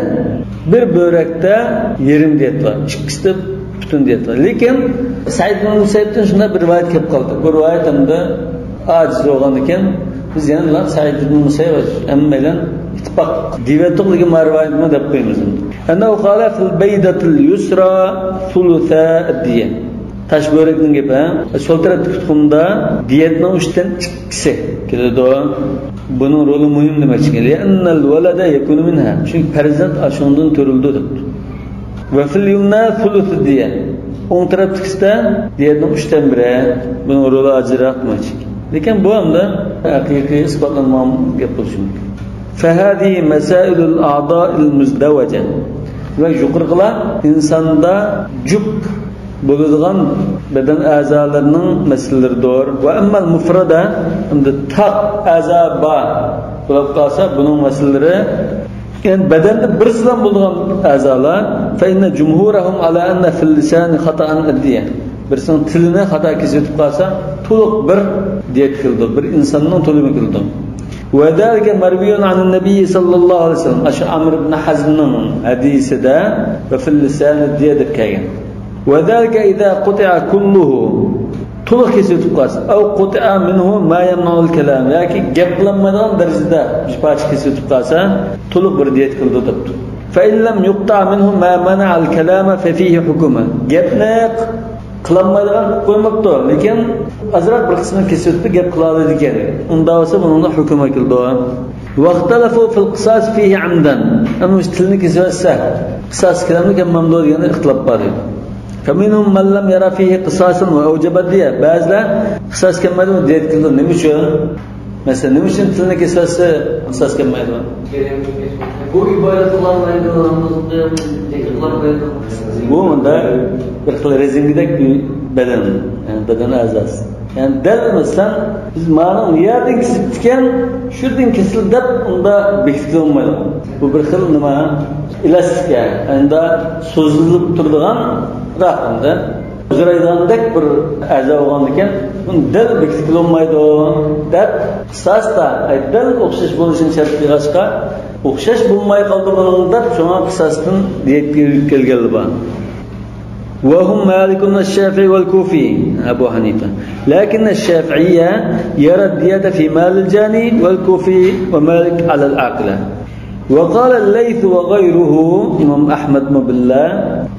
بىر بۆرەكتە يېرىم دىيەت بار، ئىككىسىدە پۈتۈن دىيەت بار. لېكىن سەئىد ئىبن مۇسەييىبتىن شۇنداق بىر رىۋايەت كېلىپ قالدى. بۇ رىۋايەت ھەمدە ئاجىز بولغاندىكىن، بىز يەنىلا سەئىد ئىبن مۇسەييىب ھەممەيلەن ئىتتىپاق دېيىۋەتتۇق، لېكىن ما رىۋايەتنى دەپ قويىمىز. أنه قال في البيضة اليسرى ثلثا الدية. تاش بۆرەكنىڭ گېپى، ھە؟ سول تەرەپتىكى تۇخۇمدا دىيەتنىڭ ئۈچتىن ئىككىسى كېلىدۇ. بۇنىڭ رولى مۇھىم دېمەكچى. لأن الولد يكون منها. چۈنكى پەرزەنت ئاشۇنىڭدىن تۆرىلىدۇ دەپتۇ. وفي اليمنى ثلث الدية. ئوڭ تەرەپتىكىسىدە دىيەتنىڭ ئۈچتىن بىرى. بۇنىڭ رولى ئاجىزراق دېمەكچى. لېكىن بۇ ئەمدى ھەقىقىي ئىسپاتلانمىغان گەپ بولۇشى مۇمكىن. فهذه مسائل الأعضاء المزدوجة. ۋە يۇقىرىقىلار ئىنساندا جۈپ بولىدىغان بەدەن ئەزالىرىنىڭ مەسىلىلىرىدۇر. وأما المفردة، ئەمدى تاق ئەزا بار بولۇپ قالسا، بۇنىڭ مەسىلىلىرى، يەنى بەدەندە بىرسىلا بولىدىغان ئەزالار، فإن جمهورهم على أن في اللسان خطأ الدية. بىرسىنىڭ تىلىنى خاتا كېسىۋېتىپ قالسا، تولۇق بىر دىيەت كېلىدۇ، بىر ئىنساننىڭ تۆلىمى كېلىدۇ. وذلك مروي عن النبي صلى الله عليه وسلم، ئاشۇ ئامر ئىبن ھەزمنىڭ ھەدىسىدە، وفي اللسان الدية دەپ كەلگەن. وذلك إذا قطع كله، تولۇق كېسىۋېتىپ قالسا، أو قطع منه ما يمنع الكلام، ياكى گەپ قىلالمايدىغان دەرىجىدە بىر پارچە كېسىۋېتىپ قالسا، تولۇق بىر دىيەت كېلىدۇ دەپتۇ. فإن لم يقطع منه ما منع الكلام ففيه حكومة. گەپنى قىلالمايدىغان قىلىپ قويماپتۇ، لېكىن ئازراق بىر قىسمىنى كېسىۋېتىپتۇ، گەپ قىلالايدىكەن. ئۇنداق بولسا بۇنىڭدا ھۆكۈم كېلىدۇ. واختلفوا في القصاص فيه عمدا. ئەمما مۇشۇ تىلنى كېسىۋەتسە، قىساس كېلەمدۇ، كەلمەمدۇ دېگەندە ئىختىلاپ بار دەيدۇ. فمنهم من لم ير فيه قصاصا وأوجب الدية. بەزىلەر قىساس كەلمەيدۇ، دىيەت كېلىدۇ. نېمە ئۈچۈن؟ مەسىلەن، نېمە ئۈچۈن تىلنى كېسىۋەتسە قىساس كەلمەيدۇ؟ بۇ ئىبادەت قىلالمايدۇ، ناماز ئوقۇيالمايدۇ، زەكەت قىلالمايدۇ. بۇ مۇنداق بىر خىل رېزىنكىدەك بىر بەدەن، يەنى بەدەن ئەزاسى. يەنى دەل مەسىلەن، بىز مانا نېمىدىن كېسىپتىكەن، شۇدىن كېسىلدى دەپ ئۇندا بېكىتىپ بولمايدۇ. بۇ بىر خىل نېمە؟ ئېلاستىكا، ئەندە سوزۇلۇپ تۇرىدىغان راق ئەندە. ئۇزرايدىغاندەك بىر ئەزا بولغاندىكىن، بۇنى دەل بېكىتىپ بولمايدۇ دەپ، قىساستا، ئەي، دەل ئوخشاش بولۇشىنى شەرت قىلغاچقا، ئوخشاش بولماي قالدى بۇنىڭ دەپ، شۇڭا قىساستىن دىيەتكە يۆتكەلگەنلەر بار. وهم مالك والشافعي والكوفي، أبو حنيفة. لكن الشافعي يرى الدية في مال الجاني، والكوفي ومالك على العاقلة. وقال الليث وغيره، ئىمام ئەھمەدمۇ بىللە،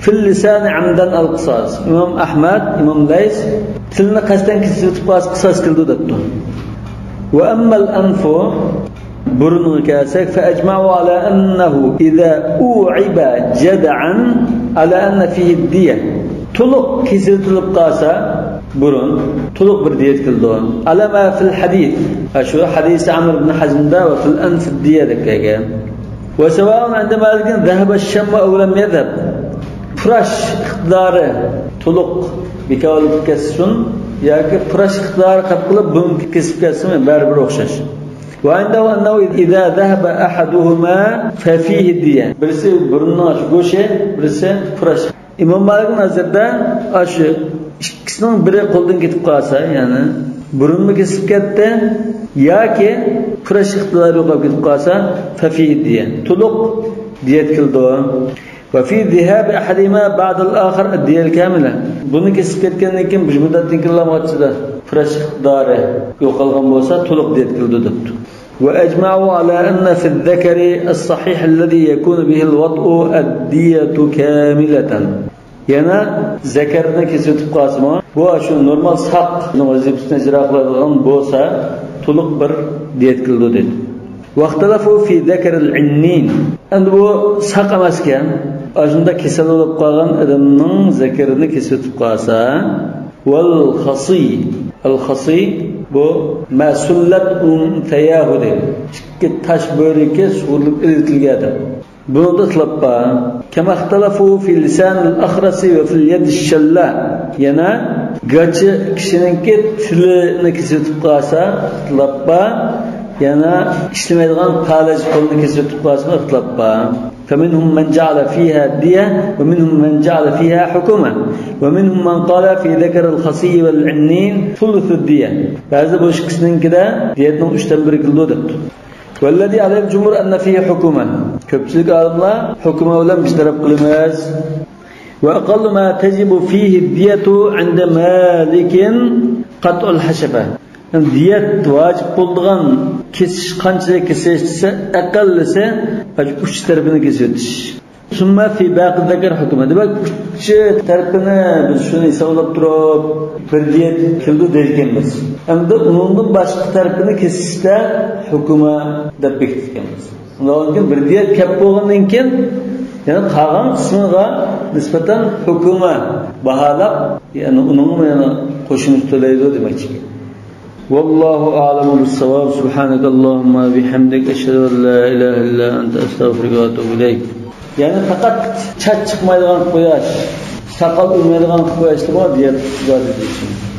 في اللسان عمدا القصاص. ئىمام ئەھمەد، ئىمام لەيس تىلنى قەستەن كېسىۋېتىپ قالسا قىساس كېلىدۇ دەپتۇ. وأما الأنف، بۇرۇنغا كەلسەك، فأجمعوا على أنه إذا أوعب جدعا على أن فيه الدية. تولۇق كېسىۋېتىلىپ قالسا بۇرۇن، تولۇق بىر دىيەت كېلىدۇ. على ما في الحديث. ھە، شۇ ھەدىسى ئامر ئىبن ھەزمدە وفي الأنف الدية دەپ كەلگەن. وسواء عند مالك ذهب الشم أو لم يذهب. پۇراش ئىقتىدارى تولۇق بىكار بولۇپ كەتسۇن ياكى پۇراش ئىقتىدارى قېلىپ قېلىپ بۇرۇن كېسىپ كەتسۇن، بەرىبىر ئوخشاش. وعنده أنه إذا ذهب أحدهما ففيه الدية. بىرسى بۇرۇننىڭ شۇ گۆشى، بىرسى پۇراش. ئىمام مالىكنىڭ نەزىرىدە ئاشۇ ئىككىسىنىڭ بىرى قولدىن كېتىپ قالسا، يەنى بۇرۇنمۇ كېسىپ كەتتى ياكى پۇراش ئىقتىدارى يوقاپ كېتىپ قالسا، ففيه الدية، تولۇق دىيەت كېلىدۇ. وفي ذهاب أحدهما بعد الآخر الدية الكاملة. بۇنى كېسىپ كەتكەندىن كېيىن بىر مۇددەتتىن كېيىن ئالغاچقىدا پۇراش ئىقتىدارى يوقالغان بولسا، تولۇق دىيەت كېلىدۇ دەپتۇ. وأجمعوا على أن في الذكر الصحيح الذي يكون به الوطء الدية كاملة. يەنە زەكەرنى كېسىۋېتىپ قالسىمۇ، بۇ شۇ نورمال ساق ۋەزىپىسىنى ئىجرا قىلىدىغان بولسا، تولۇق بىر دىيەت كېلىدۇ دېدى. واختلفوا في ذكر العنين. ئەمدى بۇ ساق ئەمەسكەن، ئاشۇنداق كېسەل بولۇپ قالغان ئادەمنىڭ زەكىرىنى كېسىۋېتىپ قالسا، والخصي. الخصي بۇ ما سلت أنثياه دەيدۇ. ئىككى تاش بۆرىكى سۇغۇرۇلۇپ ئېلىۋېتىلگەن ئادەم. بۇنىڭدا ئىختىلاپ بار. كما اختلفوا في لسان الأخرس وفي اليد الشلاء. يەنە گاچا كىشىنىڭكى تىلىنى كېسىۋېتىپ قالسا ئىختىلاپ بار. يەنە ئىشلىمەيدىغان پالەچ قولىنى كېسىۋېتىپ قالسىمۇ ئىختىلاپ بار. فمنهم من جعل فيها الدية ومنهم من جعل فيها حكومة ومنهم من قال في ذكر الخصي والعنين ثلث الدية. بەزى بۇ ئىككىسىنىڭكىدە دىيەتنىڭ ئۈچتىن بىرى كېلىدۇ دەپتۇ. والذي عليه الجمهور أن فيه حكومة. كۆپچىلىك ئالىملار ھۆكۈمە بىلەن بىر تەرەپ قىلىمىز. وأقل ما تجب فيه الدية عند مالك قطع الحشفة. دىيەت ۋاجىپ بولىدىغان كېسىش قانچىلىك كېسىش دېسە، ئەقەللىسى ئۈچ تەرىپىنى كېسىۋېتىش. ثم في باقي الذكر حكومة. دېمەك، ئۈچ تەرىپىنى بىز شۇنى ھېسابلاپ تۇرۇپ، بىر دىيەت كېلىدۇ دەيدىكەنمىز. ئەمدى ئۇنىڭدىن باشقا تەرىپىنى كېسىشتە ھۆكۈمە دەپ بېكىتكەنمىز. ئۇنىڭدىن كېيىن بىر دىيەت كەپ بولغاندىن كېيىن، يەنە قالغان قىسمىغا نىسبەتەن ھۆكۈمە باھالاپ، يەنى ئۇنىڭمۇ يەنە قوشۇمچە تۆلەيدۇ دېمەكچى. والله أعلم بالصواب. سبحانك اللهم وبحمدك، أشهد أن لا إله إلا أنت، أستغفرك وأتوب إليك. يەنى پەقەت چاچ چىقمايدىغان قىلىپ قويۇش، ساقال ئۆرمەيدىغان قىلىپ قويۇشتىمۇ دىيەت ئىبادىتى ئۈچۈن.